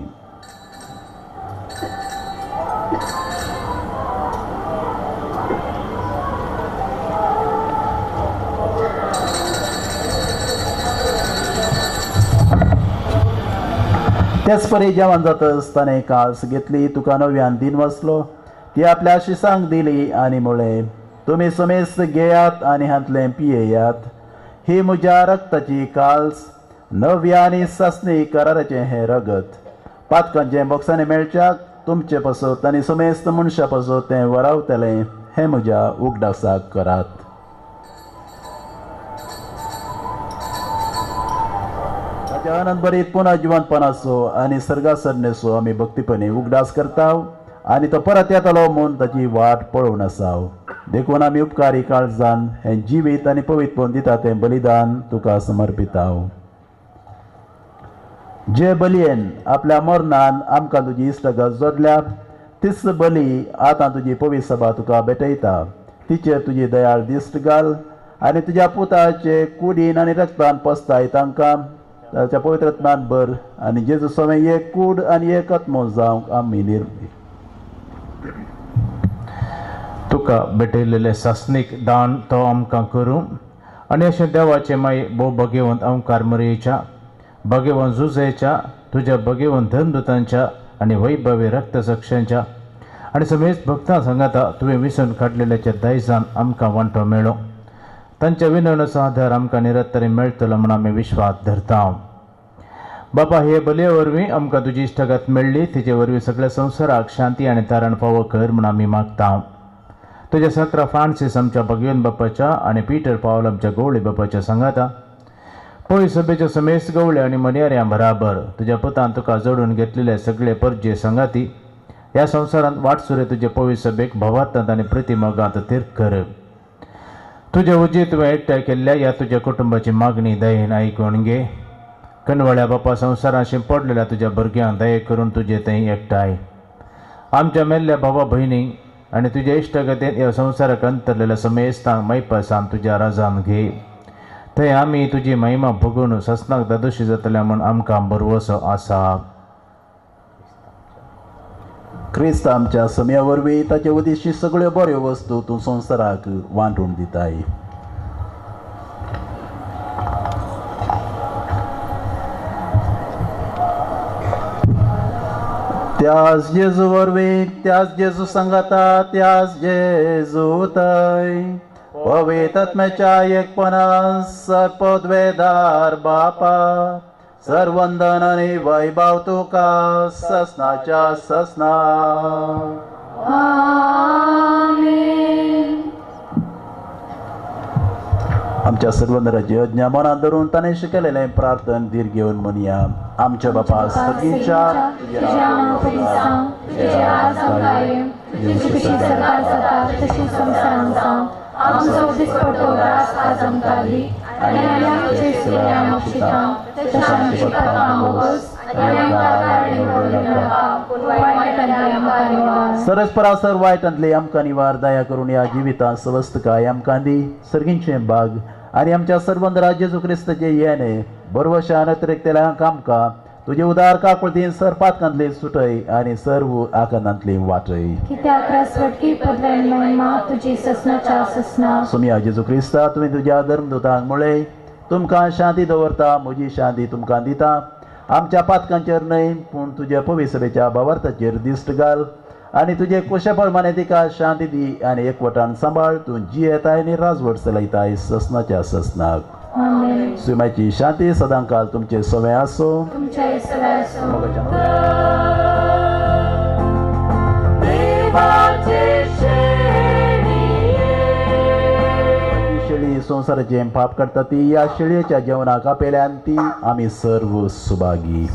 त्याच परी जेवण जातच ताणें कास घेतली, तुका नव्यान दिन वाचलो, ती आपल्या शिसांक दिली आनी म्हळें, तुमी समेस्त घेयात आनी हांतलें पियेयात, ही म्हज्या रक्ताची काल्स, नव्या आनी सासणी कराराचें हें रगत, पातकांचें बोक्सांनी मेळच्याक तुमचे पासत आनी समेस्त मनशां पासत तें वरावतलें, हें म्हज्या उगडासाक करात. ताच्या आनंद भरीत पुनः जिवंतपणाचो आनी सर्गासरणेचो आमी भक्तीपणी उगडास करता आनी तो परत येतलो म्हूण ताची वाट पळोवन आसा. देखून आमी उपकारी काळजान हें जिवीत आनी पवित्रपण दिता तें बलिदान तुका समर्पिता. जे बलयेन आपल्या मरणान आमकां तुजी इश्टागत जोडल्या तीच बली आतां तुजी पवित्र सभा तुका भेटयता. तिचेर तुजी दयाळ दिश्ट घाल आनी तुज्या पुताचे कुडीन आनी रक्तान पसताय तांकां ताच्या पवित्र आत्मान भर आनी जेजू सवें एक कूड आनी एक आत्मो जावंक आमी निर्मी. तुका भेटयलेलें सासणीक दान तो आमकां करूं आनी अशें देवाचें माई भोव भगेवंत ओंकार मरयेच्या भगेवंत जुजेच्या तुज्या भगेवंत धर्मदूतांच्या आनी वैभवी रक्तसक्षांच्या आनी समेस्त भक्तां सांगाता तुवें विसरून काडलेल्याच्या दायजान आमकां वांटो मेळो. तांच्या विनवणेचो आदार आमकां निरंतर मेळटलो म्हूण आमी विश्वास धरता. बाबा हे बलये वरवीं आमकां तुजी इश्टागत मेळ्ळी तिचे वरवीं सगळ्या संवसाराक शांती आनी तारण फावो कर म्हूण आमी मागता. तुज्या सकरा फ्रांसीस आमच्या भगवेन बापाच्या आनी पीटर पावल आमच्या गवळी बापाच्या सांगाता पळय सभेच्या समेस्त गवळे आनी मनियाऱ्यां बराबर तुज्या पुतान तुका जोडून घेतलेले सगळे परजे सांगाती ह्या संवसारांत वाटसुरे तुजे पवित्र सभेक भावार्थांत आनी प्रतिमोगांत तीर्थ कर. तुज्या उजी तुवें एकठांय केल्ल्या ह्या तुज्या कुटुंबाची मागणी दयेन आयकून घे. कनवळ्या बापा संवसारांत शिंपडलेल्या तुज्या भुरग्यांक दये करून तुजे थंय एकठांय आमच्या मेल्ल्या भावा भयणींक आनी तुज्या इश्टागतीन ह्या संवसाराक अंतरलेल्या समेस्तांक मैपासान तुज्या राजान घे. थंय आमी तुजी महिमा भोगून ससनाक दादोशी जातल्या म्हूण आमकां भरवसो आसा. क्रिस्त आमच्या समया वरवीं ताचे उदेशी सगळ्यो बऱ्यो वस्तू तूं संवसाराक वांटून दिताय. त्याच जेजू वरवीं त्याच जेजू सांगाता त्याच जेजू थंय पवित्र आत्म्याच्या एकपणान पदवेदार बापा सर्वंदन आनी वैभव तुका ससनाच्या ससना. आमेन. आमच्या सर्वंदराची आज्ञा मनात धरून ताणें शिकयलेलें प्रार्थन धीर घेवन म्हणया. आमच्या बापा सर्गीच्या तुझ्या नांव पवित्र जावं, तुजें राज आमकां येवं, तुजी खुशी स्वर्गार जाता तशी संवसारांत जावं. आमचो दिसपट्टो ग्रास आज आमकां दी आनी आमचे चुकल्या मागशिता तशें आमची पापां मोगस आनी आमकां कारणी व्हरूं नाका, पूण वायटांतली आमकां निवार. सरस परासर वायटांतली आमकां निवार दया करून ह्या जिवितांत सवस्तकाय आमकां दी. सर्गींचें बाग आनी आमच्या सर्वंदरा जेजू क्रिस्ताचे येणे बरवशान अतिरिक्तल्यांक आमकां तुजे उदार काकुळतीन सर पातकांतली सुटय आनी सर्व आकांतांतली वाटय. कित्याक रासवटकी पदवेन महिमा तुजी ससनाच्या ससना. सुमिया जेजू क्रिस्ता तुवें तुज्या धर्मदूतांक म्हळें तुमकां शांती दवरता म्हजी शांती तुमकां दिता. आमच्या पातकांचेर न्हय पूण तुज्या पवित्र भावार्थाचेर दिश्ट घाल आनी तुजे कुशा प्रमाणे तिका शांती दी आनी एकवटान सांबाळ. तूं जियेताय आनी राजवट चलयताय ससनाच्या ससनाक. आमेन. सुमाची शांती सदांकाल तुमचे सवे आसूं. तुमच्याय सवे आसूं. शेळी संवसाराचें पाप करता ती ह्या शेळयेच्या जेवणाक आपयल्यान ती आमी सर्व सुभागी.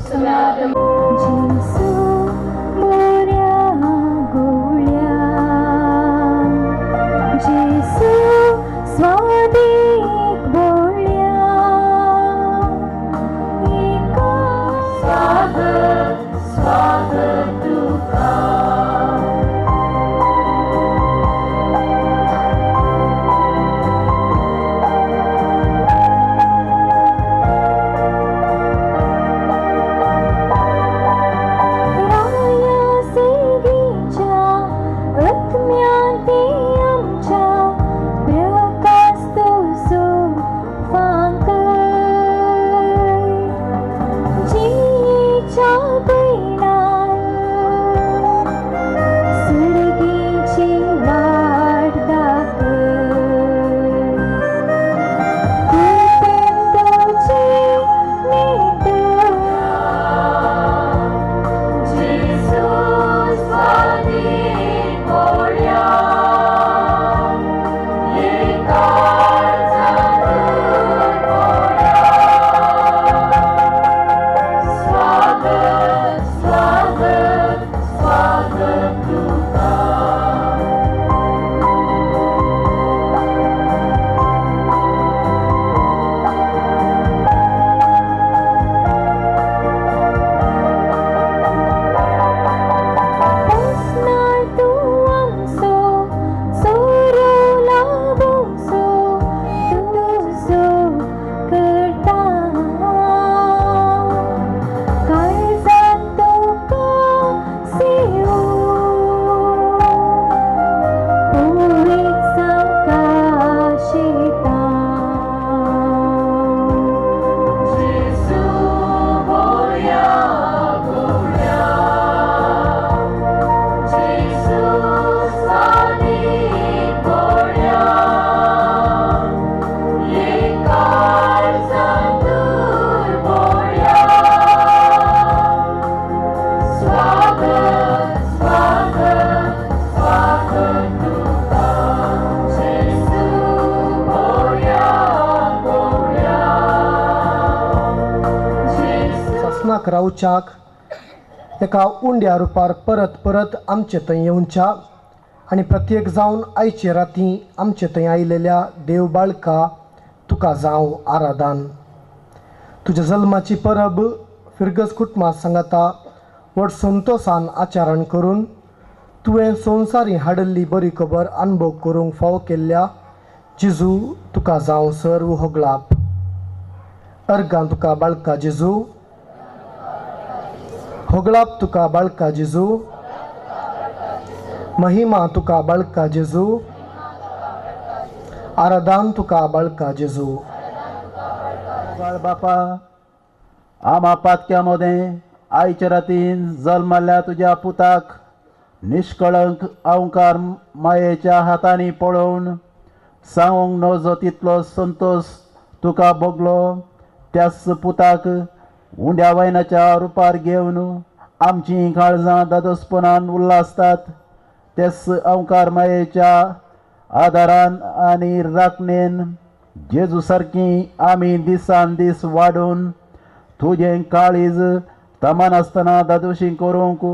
मोगाक रावच्याक एका उंड्या रुपार परत परत आमचे थंय येवच्या आनी प्रत्येक जावन आयचे राती आमचे थंय आयिल्ल्या देव बाळका तुका जावं आराधन. तुज्या जल्माची परब फिरगज कुटुंबा सांगाता व्हड संतोसान आचरण करून तुवें संवसारी हाडिल्ली बरी खबर अनुभव करूंक फावो केल्ल्या जेजू तुका जावं सर्व होगळाप. अर्गां तुका बाळका जेजू, होगळाप तुका बाळका जेजू, महिमा तुका बाळका जेजू, आराधन तुका बाळका जेजू. बापा आमा पातक्या मदें आयच्या रातीन जल्मल्ल्या तुज्या पुताक निष्कळंक अवकार मायेच्या हातांनी पळोवन सांगूंक नजो तितलो संतोश तुका भोगलो. त्याच पुताक उंड्या वायनाच्या रुपार घेवन आमचीं काळजां दादोसपणान उल्हासतात. तेच अवकार मायेच्या आदारान आनी राखणेन जेजू सारकी आमी दिसान दीस वाडून तुजें काळीज तमानासतना दादोशी करूंक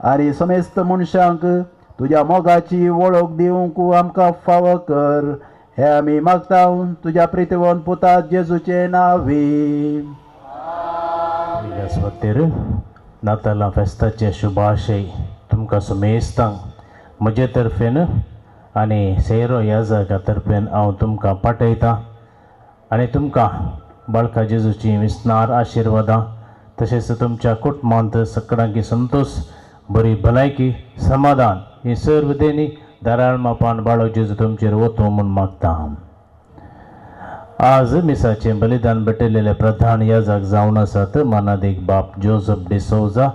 आनी समेस्त मनशांक तुज्या मोगाची वळख दिवंक आमकां फावो कर. हे आमी मागता तुज्या प्रितीवन पुता जेजूचे नांवी. नातालां फेस्ताचे शुभाशय तुमकां सुमेस्तांक म्हजे तर्फेन आनी सेरो ह्या जागा तर्फेन हांव तुमकां पाठयतां आनी तुमकां बाळका जेजूची विस्नार आशिर्वादां तशेंच तुमच्या कुटुंबांत सगळ्यांकी संतोश, बरी भलायकी, समाधान ही सर्व देणी धाराळ मापान बाळक जेजू तुमचेर वतो म्हूण मागता. आज मिसाचें बलिदान भेटयलेले प्रधान याजक जावन आसात मानादीक बाप जोजफ डिसोजा,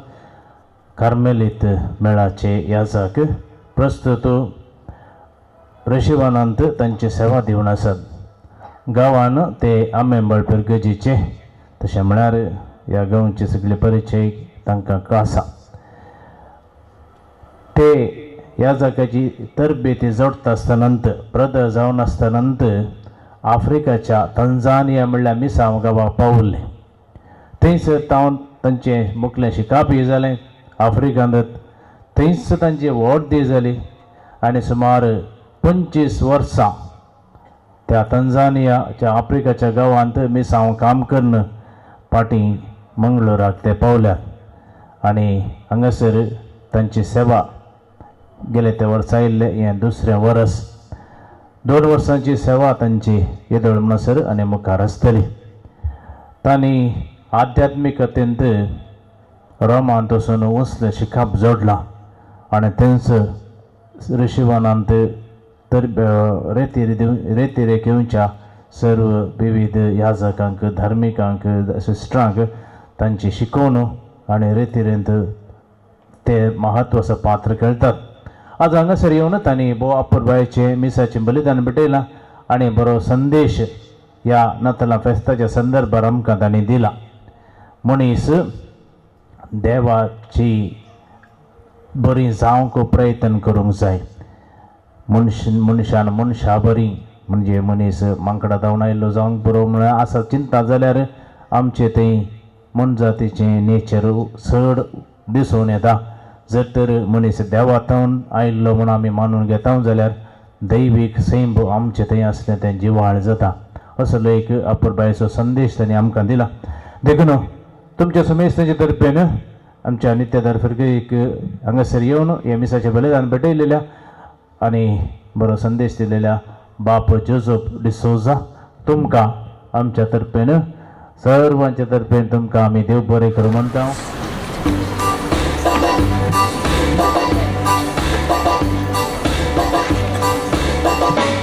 कार्मेलीत मेळाचे याजक. प्रस्तुत रशिवानांत तांची सेवा दिवन आसात. गांवान ते आमेंबळ पिरगजीचे तशें म्हळ्यार ह्या गांवचे सगळे परिचय तांकां आसा. ते ह्या जाग्याची तरबेती जोडटा आसतनांत प्रद जावन आसतनांत आफ्रिकाच्या तंजानिया म्हणल्यार मिसांव गांवाक पावल्ले. थंयसर तावन तांचें मुखलें शिकापय जालें आफ्रिकांत. थंयच तांची व्हड दी जाली आनी सुमार 25 वर्सां त्या तंजानियाच्या आफ्रिकाच्या गांवांत मिसांव काम करून फाटीं मंगळूराक ते पावल्यात आनी हांगासर तांची सेवा गेले ते वर्सा आयिल्लें हें दुसरें वर्स. 2 वर्सांची सेवा तांची येदोळ म्हणसर आनी मुखार आसतली. तांणी आध्यात्मिकतेंत रोमांत वचून वसलें शिकाप जोडलां आनी तेंच ऋषिवनांत तर रेतिरेक येवच्या सर्व विविध याजकांक, धार्मिकांक, सिस्टरांक तांची शिकोवन आनी रेतिरेंत ते महत्वाचो पात्र खेळटात. आज हांगासर येवन तांणी भोव अपुरबायेचें मिसाचें बलिदान भेटयलां आनी बरो संदेश ह्या नातालां फेस्ताच्या संदर्भार आमकां तांणी दिला. मनीस देवाची बरी जावंक प्रयत्न करूंक जाय. मनशान मनशा बरी म्हणजे मनीस मांकडा धांवन आयिल्लो जावंक बरो म्हळ्यार आसा चिंता जाल्यार आमचें थंय मनजातीचें नेचर चड दिसून येता. जर तर मनीस देवातावन आयिल्लो म्हूण आमी मानून घेता जाल्यार दैवीक सैम आमचें थंय आसलें तें जिवाळ जाता. असलो एक अपुरबायेचो संदेश तांणी आमकां दिला. देखून तुमच्या समेस्तांचे तर्फेन आमच्या नित्यदार फिरगीक हांगासर येवन हे मिसाचें बलिदान भेटयलेल्या आनी बरो संदेश दिलेल्या बाप जोजफ डिसोजा तुमकां आमच्या तर्फेन सर्वांच्या तर्फेन तुमकां आमी देव बरें करूं म्हणटा. Bye.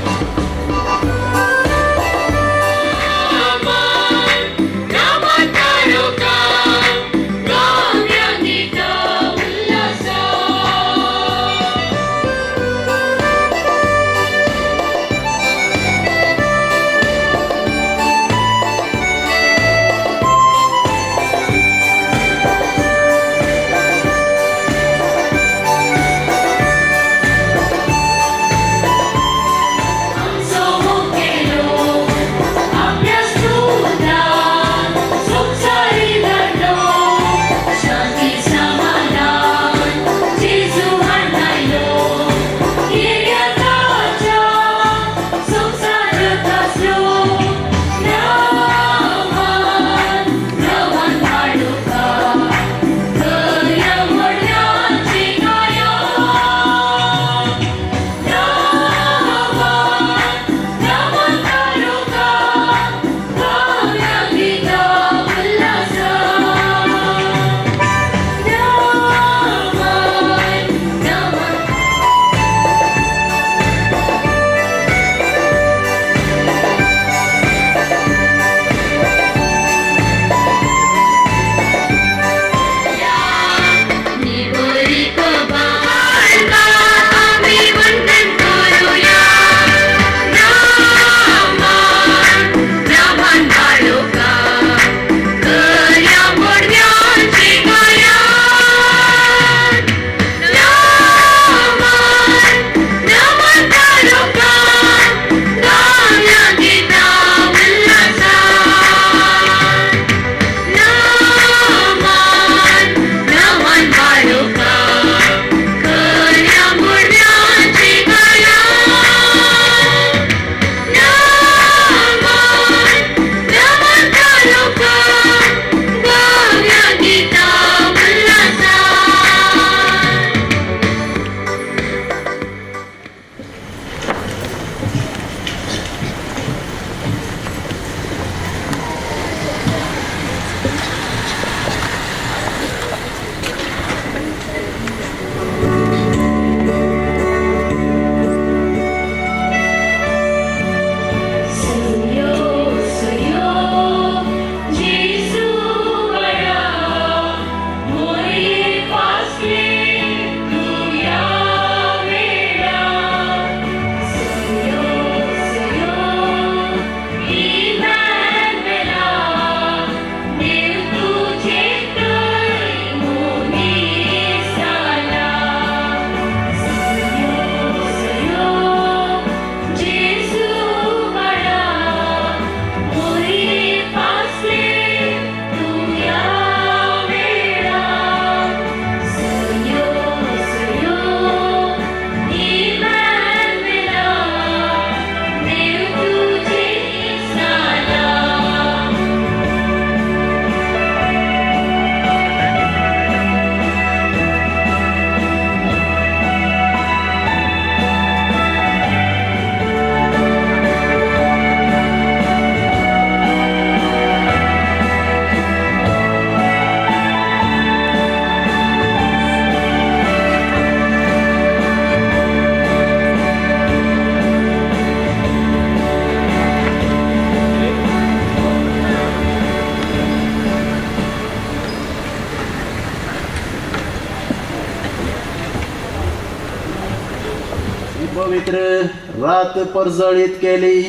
पवित्र रात परजळीत केली.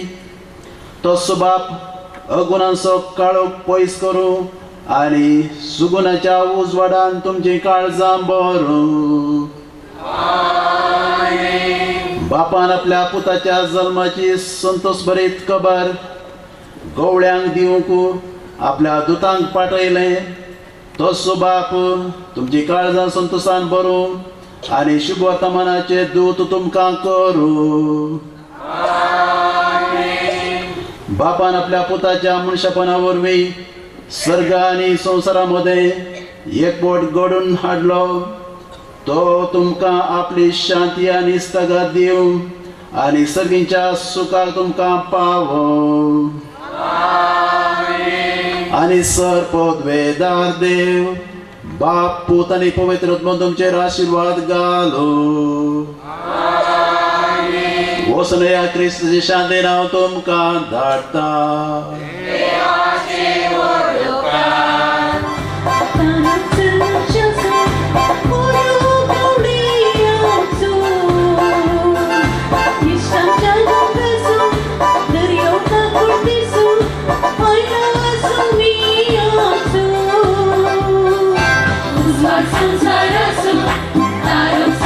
तो बाप अगुणांचो काळोख पयस करूं आनी सुगुणाच्या उजवाडान तुमची काळजां भरूं. बापान आपल्या पुताच्या जल्माची संतोषभरीत खबर गवळ्यांक दिवंक आपल्या दुतांक पाठयलें. तसो बाप तुमची काळजां संतोषान भरूं आनी शुभवर्तमानाचे दूत तुमकां करूं. बापान आपल्या पुताच्या मनशापणा वरवीं सर्ग आनी संवसारा मदें एकवट घडोवन हाडलो. तो तुमकां आपली शांती आनी स्थगात दिवं आनी सर्गींच्या सुखाक तुमकां पावोवं. आनी सर पदवेदार देव बाप पूत आनी पवित्र आत्मो तुमचेर आशिर्वाद घालो. वचून ह्या क्रिस्ताचे शांतीन हांव तुमकां धाडटा. Samsara su, tarum